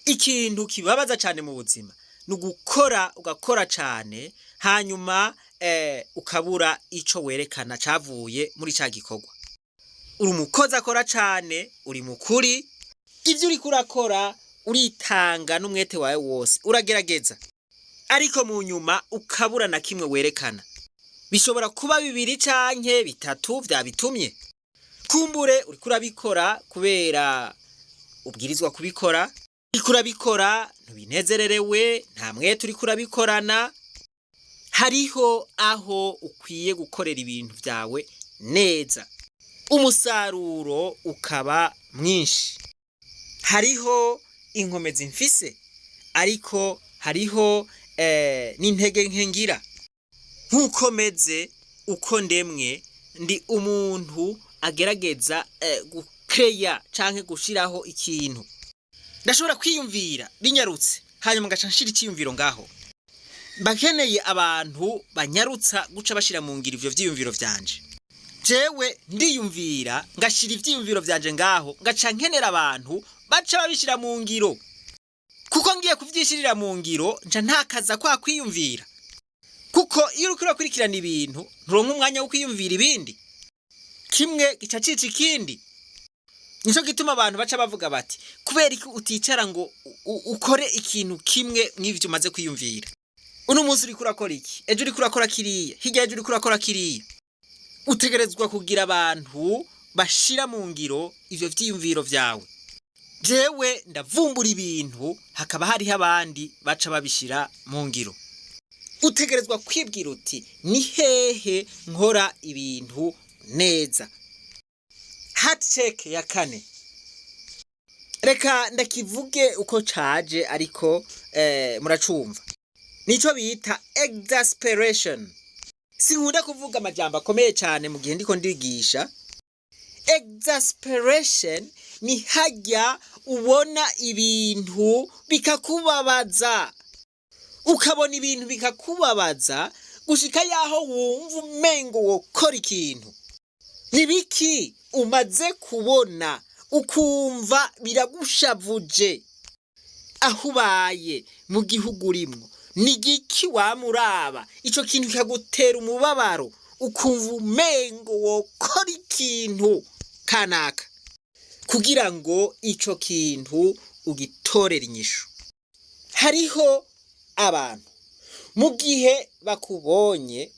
Ikintu kibabaza cane mu buzima ni ugukora, ugakora cane, hanyuma ukabura ico werekana cavuye muri ca gikorwa. Uri umukozi akora cane, uri mukuri, ivyo uriko urakora uritanga n'umwete wawe wose, uragerageza, ariko mu nyuma ukabura na kimwe werekana. Bishobora kuba bibiri canke bitatu vyabitumye. Kumbure uriko urabikora kubera ubwirizwa kubikora, uriko urabikora ntubinezererewe, nta mwete uriko urabikorana. Hariho aho ukwiye gukorera ibintu vyawe neza, umusaruro ukaba mwinshi. Hariho inkomezi mfise, ariko hariho n'intege nke ngira. Nk'uko meze, uko ndemwe, ndi umuntu agerageza gukeya canke gushiraho ikintu. Ndashobora kwiyumvira binyarutse, hanyuma ngaca nshira iciyumviro ngaho. Mba nkeneye abantu banyarutsa guca bashira mu ngiro ivyo vyiyumviro vyanje. Jewe ndiyumvira ngashira ivyiyumviro vyanje ngaho, ngaca nkenera abantu baca babishira mu ngiro, kuko ngiye kuvyishirira mu ngiro nca ntakaza kwa kwiyumvira. Kuko iyo uriko urakurikirana ibintu nturonka umwanya wo kwiyumvira ibindi, kimwe gica cica ikindi. Nico gituma abantu baca bavuga bati kubera iki uticara ngo ukore ikintu kimwe mw'ivyo umaze kwiyumvira. Uno munsi uriko urakora iki, ejo uriko urakora kiriya, hirya y'ejo uriko urakora kiriya. Utegerezwa kugira abantu bashira mu ngiro ivyo vyiyumviro vyawe. Jewe ndavumbura ibintu, hakaba hariho abandi baca babishira mu ngiro. Utegerezwa kwibwira uti ni hehe nkora ibintu neza. Heart check ya kane, reka ndakivuge uko caje, ariko muracumva, nico bita exasperation. Sinkunda kuvuga amajambo akomeye cyane mu gihe ndiko ndigisha. Exasperation ni hajya ubona ibintu bikakubabaza, ukabona ibintu bikakubabaza gushika yaho wumva umengo wokora ikintu. Ni biki umaze kubona ukumva biragushavuje aho ubaye mu gihugu urimwo? Ni giki wamuraba ico kintu kikagutera umubabaro, ukumva umengo wokora ikintu kanaka kugira ngo ico kintu ugitorere inyishu? Hariho abantu mu gihe bakubonye,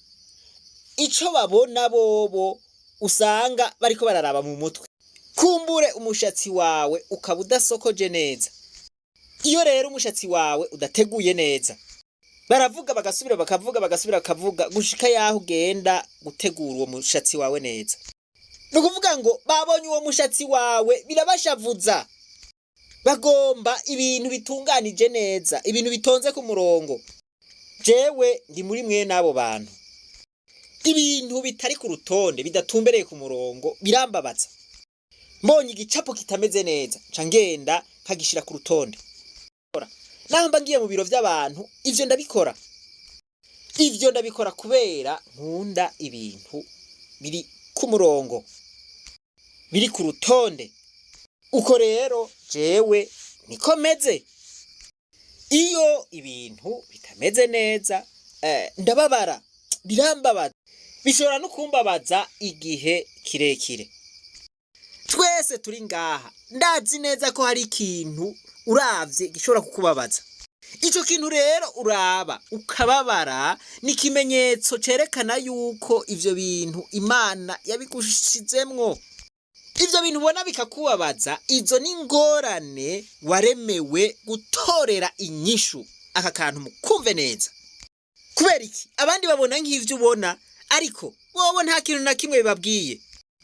ico babona bobo usanga bariko bararaba mu mutwe. Kumbure umushatsi wawe ukaba udasokoje neza. Iyo rero umushatsi wawe udateguye neza, baravuga, bagasubira bakavuga, bagasubira bakavuga, gushika yaho ugenda gutegura uwo mushatsi wawe neza. Ni ukuvuga ngo babonye uwo mushatsi wawe birabashavuza, bagomba ibintu bitunganije neza, ibintu bitonze ku murongo. Jewe ndi muri mwe n'abo bantu. Ibintu bitari ku rutonde, bidatumbereye ku murongo, birambabaza. Mbonye igicapo kitameze neza, nca ngenda nkagishira ku rutonde. Naho mba ngiye mu biro vy'abantu, ivyo ndabikora. Ivyo ndabikora kubera nkunda ibintu biri ku murongo, biri ku rutonde. Uko rero jewe niko meze. Iyo ibintu bitameze neza, ndababara, birambabaza, bishobora no kumbabaza igihe kirekire. Twese turi ngaha ndazi neza ko hari ikintu uravye gishobora kukubabaza. Ico kintu rero uraba ukababara ni ikimenyetso cerekana yuko ivyo bintu Imana yabigushizemwo. Ivyo bintu ubona bikakubabaza, izo ni ingorane waremewe gutorera inyishu. Aka kantu mukumve neza. Kubera iki abandi babona nk'ivyo ubona, ariko wowe nta kintu na kimwe bibabwiye,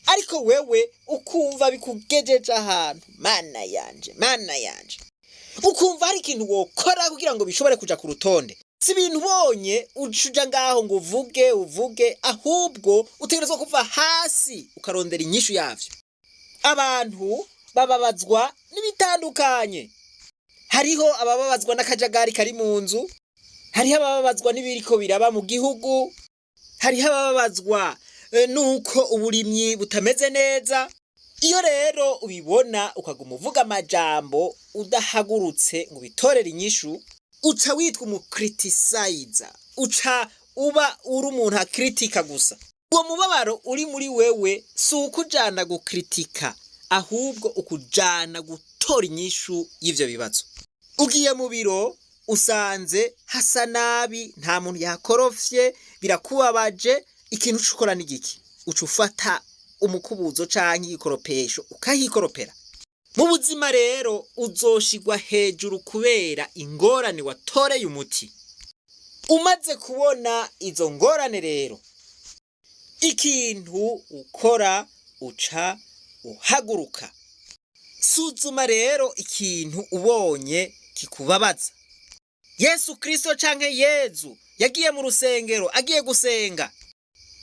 ariko wewe ukumva bikugejeje ahantu, Mana yanje, Mana yanje, ukumva hari ikintu wokora kugira ngo bishobore kuja ku rutonde? Si ibintu ubonye uca uja ngaho ngo uvuge uvuge, ahubwo utegerezwa kuva hasi ukarondera inyishu yavyo. Abantu bababazwa n'ibitandukanye. Hariho abababazwa n'akajagari kari mu nzu, hariho abababazwa n'ibiriko biraba mu gihugu, hariho abababazwa nuko uburimyi butameze neza. Iyo rero ubibona ukaguma uvuga amajambo udahagurutse ngo ubitorere inyishu, uca witwa umukritisizer, uca uba uri umuntu akritika gusa. Uwo mubabaro uri muri wewe si ukujana gukritika, ahubwo ukujana gutora inyishu y'ivyo bibazo. Ugiye mu biro usanze hasa nabi, nta muntu yakorofye, birakubabaje. Ikintu uca ukora ni giki? Uca ufata umukubuzo canke igikoropesho ukahikoropera. Mu buzima rero uzoshigwa hejuru kubera ingorane watoreye umuti. Umaze kubona izo ngorane rero, ikintu ukora uca uhaguruka. Suzuma rero ikintu ubonye kikubabaza. Yesu Kristo canke Yezu yagiye mu rusengero agiye gusenga,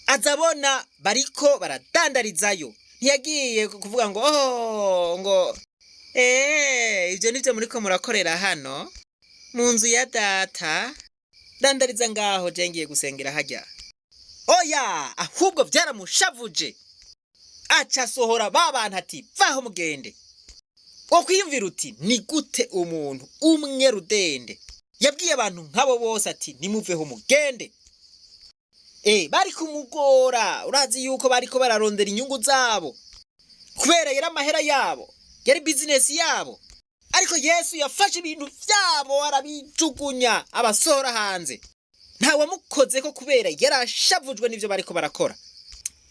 aza abona bariko baradandarizayo. Ntiyagiye kuvuga ngo oh, ngo ibyo nivyo muriko murakorera hano mu nzu ya data, dandariza ngaho, je ngiye gusengera hajya. Oya, ahubwo byaramushavuje, aca asohora ba bantu ati: "Vaho mugende." Wokwiyumvira uti: "Ni gute umuntu umwe rudende yabwiye abantu nk'abo bose ati nimuveho mugende?" Bari kumugora. Urazi yuko bariko bararondera inyungu zabo, kubera yari amahera yabo, yari bizinesi yabo. Ariko Yesu yafashe ibintu vyabo arabijugunya, abasohora hanze. Ntawamukozeko kubera yarashavujwe n'ivyo bariko barakora.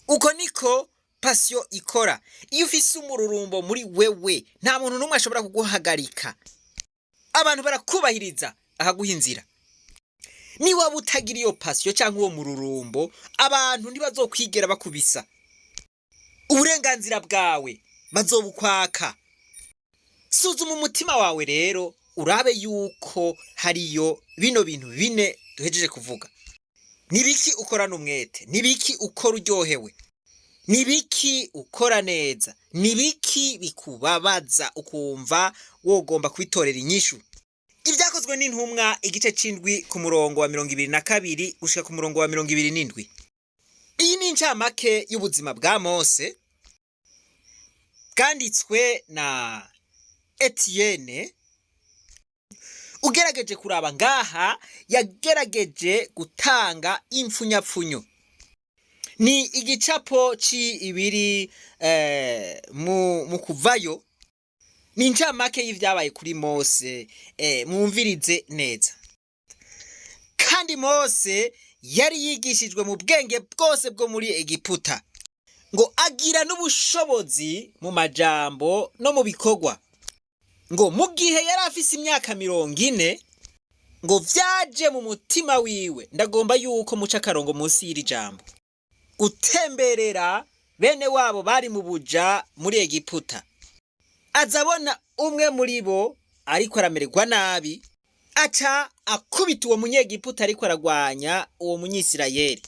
Uko niko passion ikora. Iyo ufise umururumbo muri wewe, nta muntu n'umwe ashobora kuguhagarika. Abantu barakubahiriza akaguha inzira. Niwaba utagira iyo passion cyangwa uwo mururumbo, abantu ntibazokwigera bakubisa. Uburenganzira bwawe bazobukwaka. Suzuma umutima wawe rero, urabe yuko hariyo bino bintu bine duhejeje kuvuga. Nibiki ukorana umwete? Nibiki ukora uryohewe? Nibiki ukora neza? Nibiki bikubabaza ukumva wogomba kwitorera inyishu? Ibyakozwe n'Intumwa igice c'indwi, ku murongo wa 22 gushika ku murongo wa 27. Iyi ni incamake y'ubuzima bwa Mose bwanditswe na Etienne. Ugerageje kuraba ngaha, yagerageje gutanga impfunyapfunyo, ni igicapo c'ibiri mu kuvayo. Ni incamake y'ivyabaye kuri Mose. Mwumvirize neza. Kandi Mose yari yigishijwe mu bwenge bwose bwo muri Egiputa, ngo agira n'ubushobozi mu majambo no mu bikorwa. Ngo mu gihe yari afise imyaka 40, ngo vyaje mu mutima wiwe, ndagomba yuko muca akarongo munsi y'iri jambo, gutemberera bene wabo bari mu buja muri Egiputa. Aza abona umwe muri bo ariko aramererwa nabi, aca akubita uwo Munyegiputa ariko aragwanya uwo Munyisirayeli.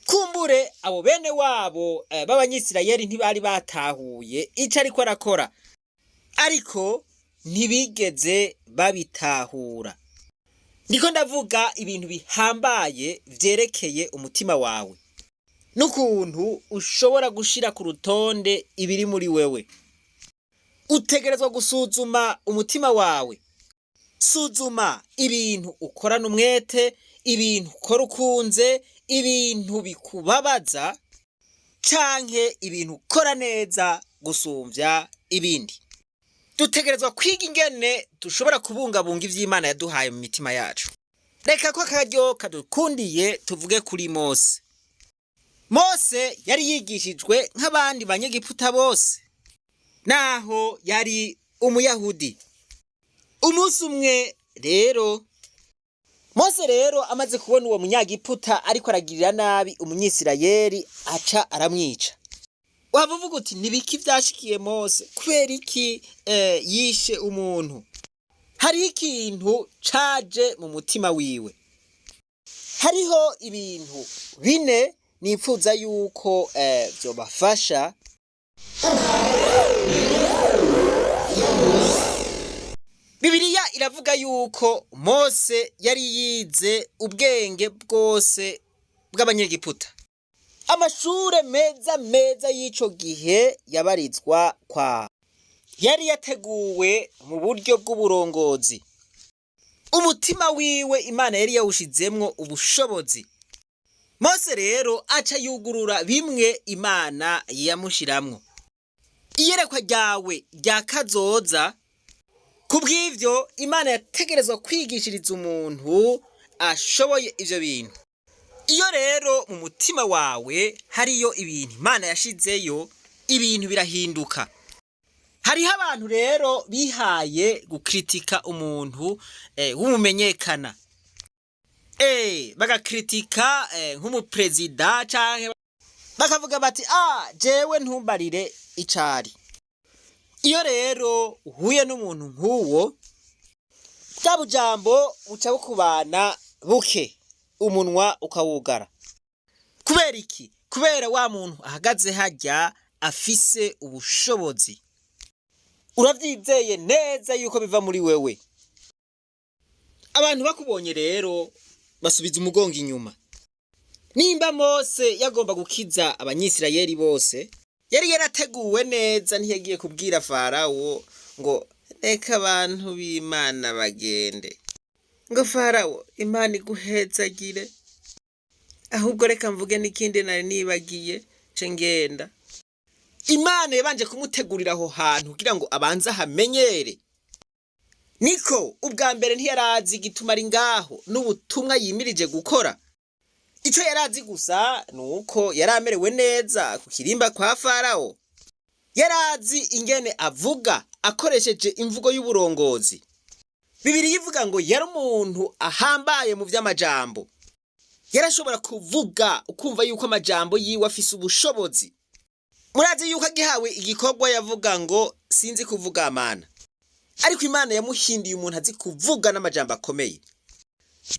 Kumbure abo bene wabo b'Abanyisirayeli ntibari batahuye ico ariko arakora, ariko ntibigeze babitahura. Ndiko ndavuga ibintu bihambaye vyerekeye umutima wawe n'ukuntu ushobora gushira ku rutonde ibiri muri wewe. Utegerezwa gusuzuma umutima wawe. Suzuma ibintu ukorana umwete, ibintu ukora ukunze, ibintu bikubabaza canke ibintu ukora neza gusumvya ibindi. Dutegerezwa kwiga ingene dushobora kubungabunga ivy'Imana yaduhaye mu mitima yacu. Reka ko akaryo kadukundiye tuvuge kuri Mose. Mose yari yigishijwe nk'abandi Banyegiputa bose, naho yari Umuyahudi. Umunsi umwe rero, Mose rero amaze kubona uwo Munyagiputa ariko aragirira nabi Umunyisirayeli, aca aramwica. Waba uvuga uti: "Nibiki vyashikiye Mose? Kubera iki yishe umuntu?" Hariho ikintu caje mu mutima wiwe. Hariho ibintu bine nipfuza yuko vyobafasha. Bibiliya iravuga yuko Mose yari yize ubwenge bwose bw'Abanyegiputa, amashure meza meza y'ico gihe yabarizwa kwa. Yari yateguwe mu buryo bw'uburongozi. Umutima wiwe Imana yari yawushizemwo ubushobozi. Mose rero aca yugurura bimwe Imana yamushiramwo. Iyerekwa ryawe rya kazoza. Kubw'ivyo Imana yategerezwa kwigishiriza umuntu ashoboye ivyo bintu. Iyo rero mu mutima wawe hariyo ibintu Imana yashizeyo, ibintu birahinduka. Hariho abantu rero bihaye gukritika umuntu w'umumenyekana, bagakritika nk'umuperezida canke bakavuga bati: "Ah, jewe ntumbarire icari." Iyo rero uhuye n'umuntu nk'uwo, bwa bujambo buca bukubana buke, umunwa ukawugara. Kubera iki? Kubera wa muntu ahagaze harya afise ubushobozi, uravyizeye neza yuko biva muri wewe. Abantu bakubonye rero basubiza umugongo inyuma. Nimba Mose yagomba gukiza Abanyisirayeli bose, yari yarateguwe neza. Ntiyagiye kubwira Farawo ngo: "Reka abantu b'Imana bagende", ngo: "Farawo, Imana iguhezagire, ahubwo reka mvuge n'ikindi nari nibagiye ce ngenda." Imana yabanje kumutegurira aho hantu kugira ngo abanze ahamenyere. Niko ubwa mbere ntiyarazi igituma ari ngaho n'ubutumwa yimirije gukora. Ico yarazi gusa ni uko yari amerewe neza ku kirimba kwa Farawo. Yarazi ingene avuga akoresheje imvugo y'uburongozi. Bibiliya ivuga ngo yari umuntu ahambaye mu vy'amajambo. Yarashobora kuvuga ukumva yuko amajambo yiwe afise ubushobozi. Murazi yuko agihawe igikorwa yavuga ngo: "Sinzi kuvuga, Amana." Ariko Imana yamuhindiye umuntu azi kuvuga n'amajambo akomeye.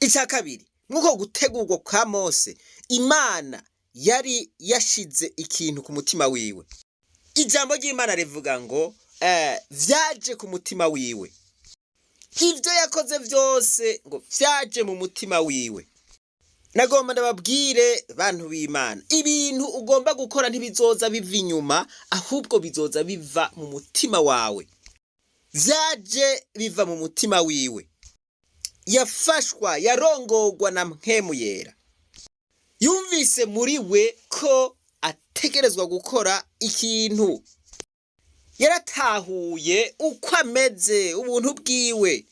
Icya kabiri, nk'uko gutegurwa kwa Mose, Imana yari yashize ikintu ku mutima wiwe. Ijambo ry'Imana rivuga ngo vyaje ku mutima wiwe. Ibyo yakoze byose ngo vyaje mu mutima wiwe. Nagomba ndababwire, bantu b'Imana, ibintu ugomba gukora ntibizoza biva inyuma, ahubwo bizoza biva mu mutima wawe. Vyaje biva mu mutima wiwe. Yafashwa, yarongorwa na Mpwemu Yera. Yumvise muri we ko ategerezwa gukora ikintu. Yaratahuye uko ameze, ubuntu bwiwe.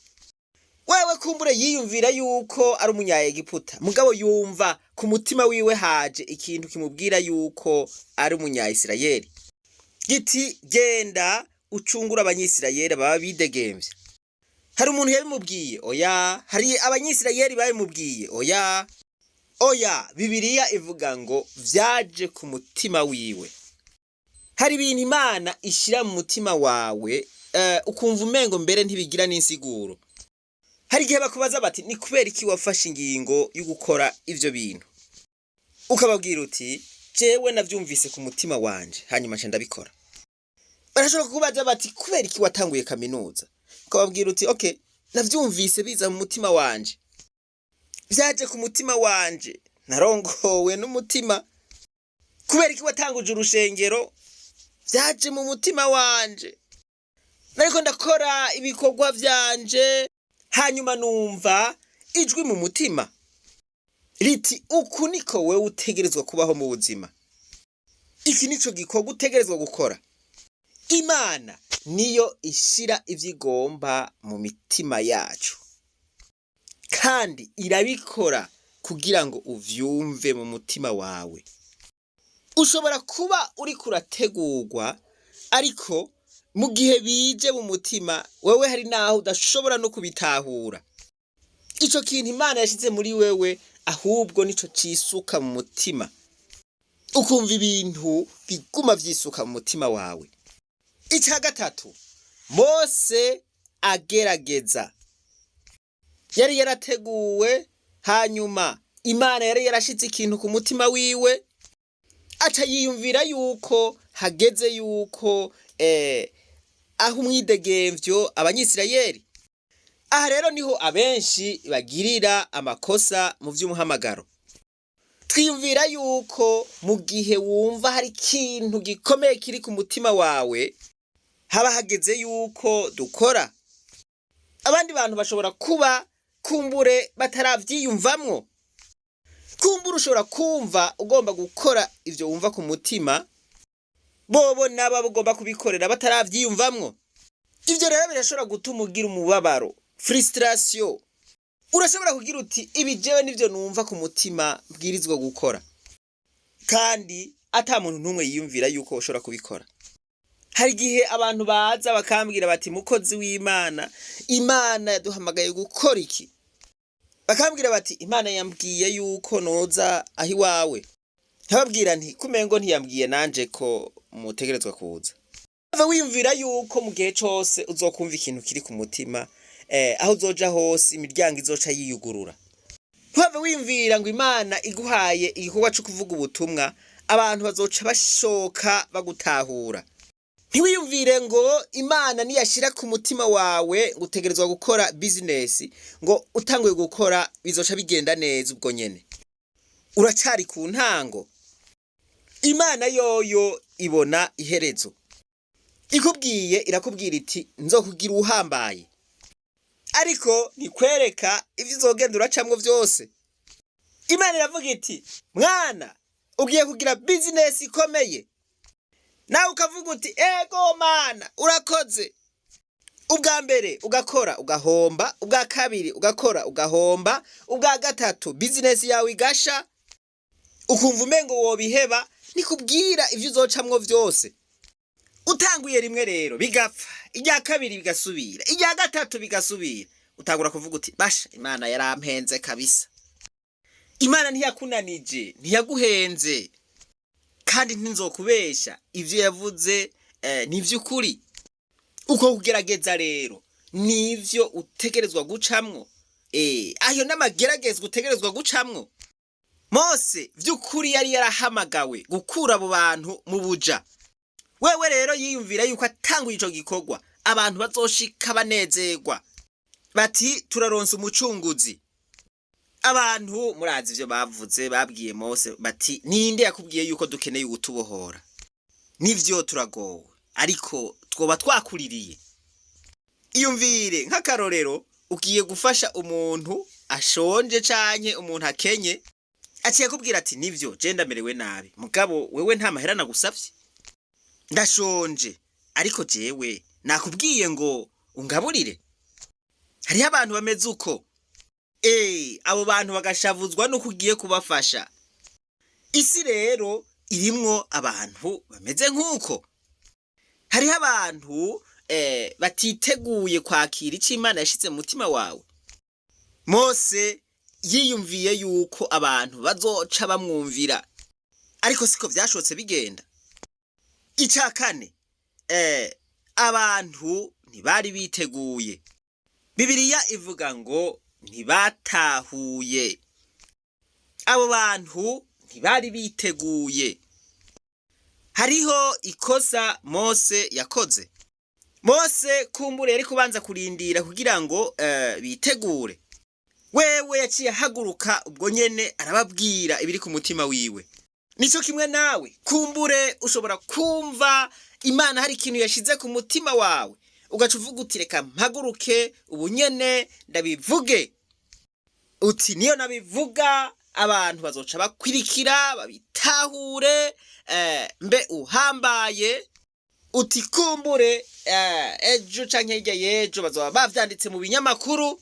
Wewe kumbure yiyumvira yuko ari Umunyaegiputa, mugabo yumva ku mutima wiwe haje ikintu kimubwira yuko ari Umunyayisirayeli, giti: "Genda ucungura Abanyisirayeli baba bidegemvya." Hari umuntu yabimubwiye? Oya. Hari Abanyisirayeli babimubwiye? Oya, oya. Bibiliya ivuga ngo vyaje ku mutima wiwe. Hari ibintu Imana ishira mu mutima wawe, ukumva umengo mbere ntibigira n'insiguro. Hari igihe bakubaza bati: "Ni kubera iki wafashe ingingo yo gukora ivyo bintu?" Ukababwira uti: "Jewe navyumvise ku mutima wanje, hanyuma nca ndabikora." Barashobora kukubaza bati: "Kubera iki watanguye kaminuza?" Ukababwira uti: "Okay, navyumvise biza mu mutima wanje, vyaje ku mutima wanje, narongowe n'umutima." "Kubera iki watanguje urushengero?" "Vyaje mu mutima wanje, nariko ndakora ibikorwa vyanje, hanyuma numva ijwi mu mutima riti: 'Uku niko wewe utegerezwa kubaho mu buzima, iki nico gikorwa utegerezwa gukora.'" Imana niyo ishira ivyo igomba mu mitima yacu, kandi irabikora kugira ngo uvyumve mu mutima wawe. Ushobora kuba uriko urategurwa, ariko mu gihe bije mu mutima wewe, hari naho udashobora no kubitahura. Ico kintu Imana yashize muri wewe ahubwo nico cisuka mu mutima, ukumva ibintu biguma vyisuka mu mutima wawe. Icya gatatu, Mose agerageza. Yari yarateguwe, hanyuma Imana yari yarashize ikintu ku mutima wiwe, aca yiyumvira yuko hageze yuko aho umwidegemvyo Abanyisirayeli. Aha rero niho abenshi bagirira amakosa mu vy'umuhamagaro. Twiyumvira yuko mu gihe wumva hari ikintu gikomeye kiri ku mutima wawe, haba hageze yuko dukora. Abandi bantu bashobora kuba kumbure bataravyiyumvamwo. Kumbura ushobora kumva ugomba gukora ivyo wumva ku mutima, bobo nabo ugomba kubikorera bataravyiyumvamwo. Ivyo rero birashobora gutuma ugira umubabaro, frustration. Urashobora kugira uti: "Ibi jewe nivyo numva ku mutima mbwirizwa gukora", kandi ata muntu n'umwe yiyumvira yuko ushobora kubikora. Hari igihe abantu baza bakambwira bati: "Mukozi w'Imana, Imana yaduhamagaye gukora iki." Bakambwira bati: "Imana yambwiye yuko noza aho iwawe." Nkababwira nti: "Kumengo ntiyambwiye nanje ko mutegerezwa kuza." Ava wiyumvira yuko mu gihe cose uzokumva ikintu kiri ku mutima, aho uzoja hose imiryango izoca yiyugurura. Ntuhave wiyumvira ngo Imana iguhaye igikorwa co kuvuga ubutumwa, abantu bazoca bashoka bagutahura. Ntiwiyumvire ngo Imana niyashira ku mutima wawe ngo utegerezwa gukora bizinesi, ngo utanguye gukora bizoca bigenda neza ubwo nyene. Uracari ku ntango. Imana yoyo ibona iherezo. Ikubwiye irakubwira iti: "Nzokugira uhambaye", ariko ntikwereka ivyo uzogenda uracamwo vyose. Imana iravuga iti: "Mwana, ugiye kugira bizinesi ikomeye", nawe ukavuga uti: "Ego Mana, urakoze." Ubwa mbere ugakora ugahomba, ubwa kabiri ugakora ugahomba, ubwa gatatu bizinesi yawe igasha, ukumva umengo wobiheba. Nikubwira ivyo uzocamwo vyose. Utanguye rimwe rero bigapfa, irya kabiri bigasubira, irya gatatu bigasubira, utangura kuvuga uti: "Basha, Imana yarampenze kabisa." Imana ntiyakunanije, ntiyaguhenze, kandi ntinzokubesha, ivyo yavuze ni ivy'ukuri. Uko kugerageza rero nivyo utegerezwa gucamwo, ayo n'amageragezwa utegerezwa gucamwo. Mose vy'ukuri yari yarahamagawe gukura abo bantu mu buja. Wewe rero yiyumvira yuko atanguye ico gikorwa abantu bazoshika banezerwa, bati: "Turaronse umucunguzi." Abantu murazi ivyo bavuze, babwiye Mose bati: "Ninde yakubwiye yuko dukeneye uwutubohora? Nivyo, turagowe, ariko twoba twakuririye." Iyumvire nk'akarorero, ugiye gufasha umuntu ashonje canke umuntu akenye, aciye akubwira ati: "Nivyo, je ndamerewe nabi, mugabo wewe nta mahera nagusavye. Ndashonje, ariko jewe nakubwiye ngo ungaburire?" Hariho abantu bameze uko. Abo bantu bagashavuzwa nuko ugiye kubafasha. Isi rero irimwo abantu bameze nk'uko. Hariho abantu batiteguye kwakira ico Imana yashize mu mutima wawe. Mose yiyumviye yuko abantu bazoca bamwumvira, ariko siko vyashotse bigenda. Ica kane, abantu ntibari biteguye. Bibiliya ivuga ngo ntibatahuye. Abo bantu ntibari biteguye. Hariho ikosa Mose yakoze. Mose kumbure yari kubanza kurindira kugira ngo bitegure. Wewe yaciye ahaguruka ubwo nyene arababwira ibiri ku mutima wiwe. Nico kimwe nawe, kumbure ushobora kumva Imana hari ikintu yashize ku mutima wawe, ugaca uvuga uti: "Reka mpaguruke ubu nyene ndabivuge." Uti: "Niyo nabivuga abantu bazoca bakwirikira babitahure, mbe uhambaye." Uti: "Kumbure ejo canke hirya y'ejo bazoba bavyanditse mu binyamakuru."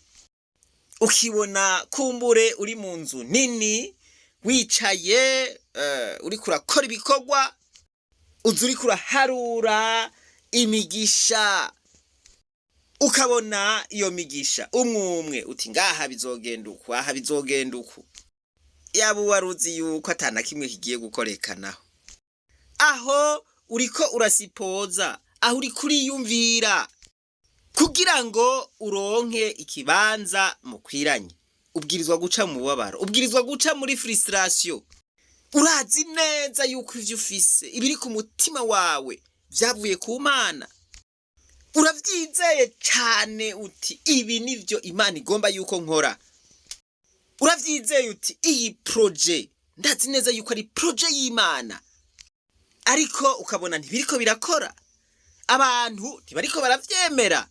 Ukibona kumbure uri mu nzu nini wicaye, uriko urakora ibikorwa, uza uriko uraharura imigisha, ukabona iyo migisha umwe umwe, uti: "Ngaha bizogenda uku, aha bizogenda uku." Yaba wari uzi yuko atana kimwe kigiye gukorekanaho. Aho uriko urasipoza, aho uriko uriyumvira kugira ngo uronke ikibanza mukwiranye, ubwirizwa guca mu mubabaro, ubwirizwa guca muri frustration. Urazi neza yuko ivyo ufise, ibiri ku mutima wawe, vyavuye ku Mana. Uravyizeye cane, uti: "Ibi nivyo Imana igomba yuko nkora." Uravyizeye, uti: "Iyi projet ndazi neza yuko ari projet y'Imana." Ariko ukabona ntibiriko birakora, abantu ntibariko baravyemera.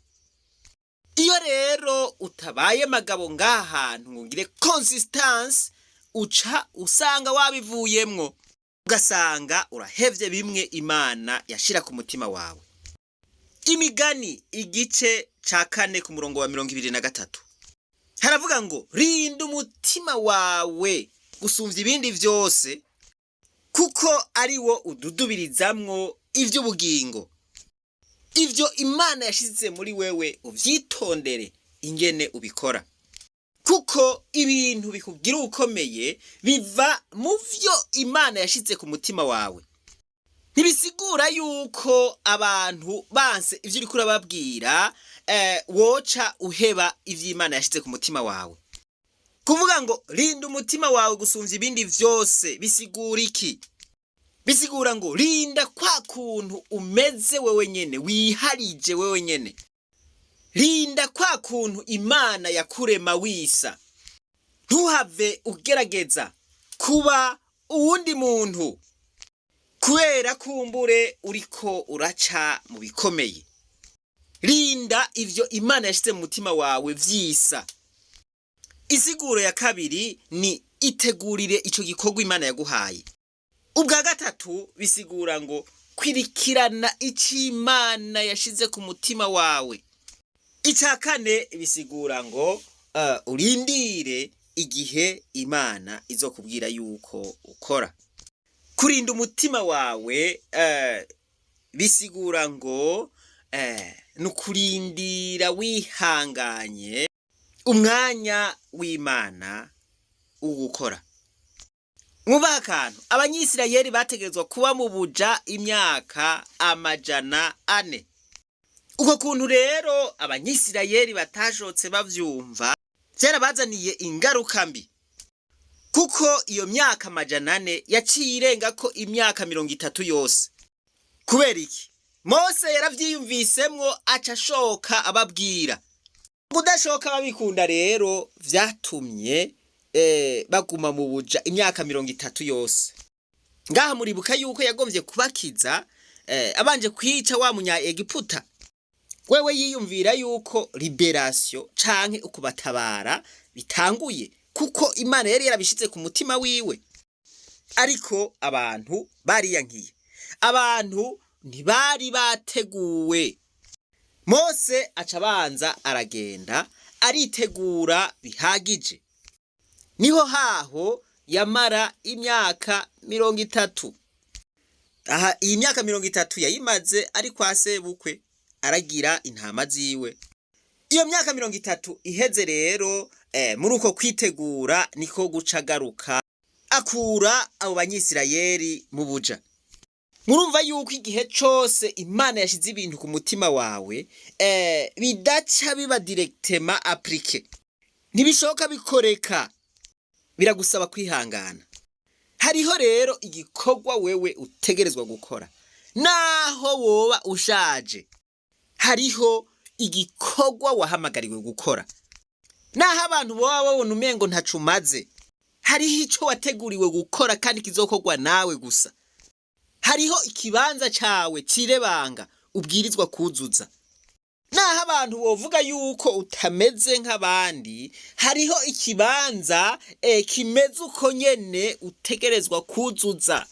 Iyo rero utabaye magabo ngaha hantu ngo ugire consistance, Uca usanga wabivuyemwo, ugasanga urahevye bimwe Imana yashira ku mutima wawe. Imigani igice ca 4 ku murongo wa 23 haravuga ngo: "Rinda umutima wawe gusumvya ibindi vyose, kuko ari wo ududubirizamwo ivy'ubugingo." Ivyo Imana yashize muri wewe uvyitondere ingene ubikora, kuko ibintu bikugira ukomeye biva mu vyo Imana yashize ku mutima wawe. Ntibisigura yuko abantu banse ivyo uriko urababwira woca uheba ivyo Imana yashize ku mutima wawe. Kuvuga ngo rinda umutima wawe gusumvya ibindi vyose bisigura iki? Bisigura ngo rinda kwa kuntu umeze wewe nyene, wiharije wewe nyene. Rinda kwa kuntu Imana yakurema wisa. Ntuhave ugerageza kuba uwundi muntu kubera kumbure uriko uraca mu bikomeye. Rinda ivyo Imana yashize mu mutima wawe vyisa. Isiguro ya kabiri ni itegurire ico gikorwa Imana yaguhaye. Ubwa gatatu bisigura ngo kwirikirana ico Imana yashize ku mutima wawe. Icya kane bisigura ngo urindire igihe Imana izokubwira yuko ukora. Kurinda umutima wawe bisigura ngo ni ukurindira wihanganye umwanya w'Imana wo gukora. Mwubaha akantu: Abanyisirayeli bategerezwa kuba mu buja imyaka 400. Uko kuntu rero Abanyisirayeli batashotse bavyumva, vyarabazaniye ingaruka mbi, kuko iyo myaka 400 yaciye irengako imyaka 30 yose. Kubera iki? Mose yaravyiyumvisemwo, aca ashoka ababwira. Kudashoka babikunda rero vyatumye baguma mu buja imyaka 30 yose. Ngaha muribuka yuko yagomvye kubakiza abanje kwica wa munya Egiputa. Wewe yiyumvira yuko libération canke ukubatabara bitanguye, kuko Imana yari yarabishize ku mutima wiwe. Ariko abantu bariyankiye, abantu ntibari bateguwe. Mose aca abanza aragenda aritegura bihagije. Niho haho yamara imyaka 30. Aha iyi myaka 30 yayimaze ari kwa sebukwe, aragira intama ziwe. Iyo myaka 30 iheze rero, muri uko kwitegura niko guca agaruka akura abo Banyisirayeli mu buja. Murumva yuko igihe cose Imana yashize ibintu ku mutima wawe, bidaca biba directement appliqué, ntibishoboka bikoreka, biragusaba kwihangana. Hariho rero igikorwa wewe utegerezwa gukora naho woba ushaje. Hariho igikorwa wahamagariwe gukora naho abantu boba babona umengo ntaco umaze. Hariho ico wateguriwe gukora kandi kizokorwa nawe gusa. Hariho ikibanza cawe cirebanga ubwirizwa kuzuza naho abantu bovuga yuko utameze nk'abandi. Hariho ikibanza kimeze uko nyene utegerezwa kuzuza.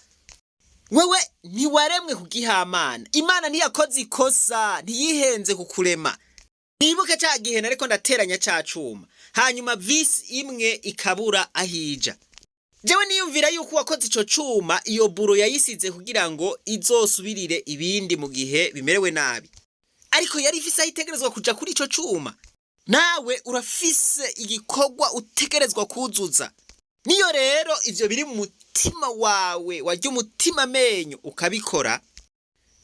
Wewe ntiwaremwe kugihamana. Imana ntiyakoze ikosa, ntiyihenze kukurema. Nibuke ca gihe nariko ndateranya ca cuma, hanyuma vis imwe ikabura ahija. Jewe niyumvira yuko uwakoze ico cuma iyo buro yayisize kugira ngo izosubirire ibindi mu gihe bimerewe nabi, ariko yari ifise aho itegerezwa kuja kuri ico cuma. Nawe urafise igikorwa utegerezwa kuzuza. Niyo rero ivyo biri mu mutima wawe, warya umutima amenyo ukabikora,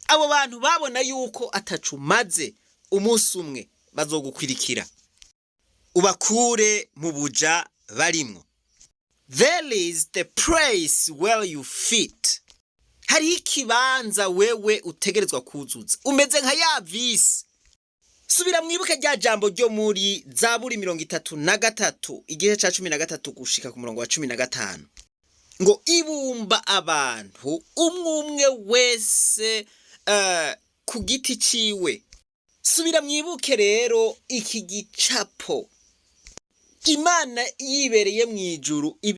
abo bantu babona yuko atacu umaze, umunsi umwe bazogukwirikira ubakure mu buja barimwo. There is the place where you fit. Hariho ikibanza wewe utegerezwa kuzuza, umeze nka ya vis. Subira mwibuke rya jambo ryo muri Zaburi 33, igice ca 13 gushika ku murongo wa 15, ngo ibumba abantu umwe umwe wese ku giti ciwe. Subira mwibuke rero iki gicapo: Imana yibereye mu ijuru.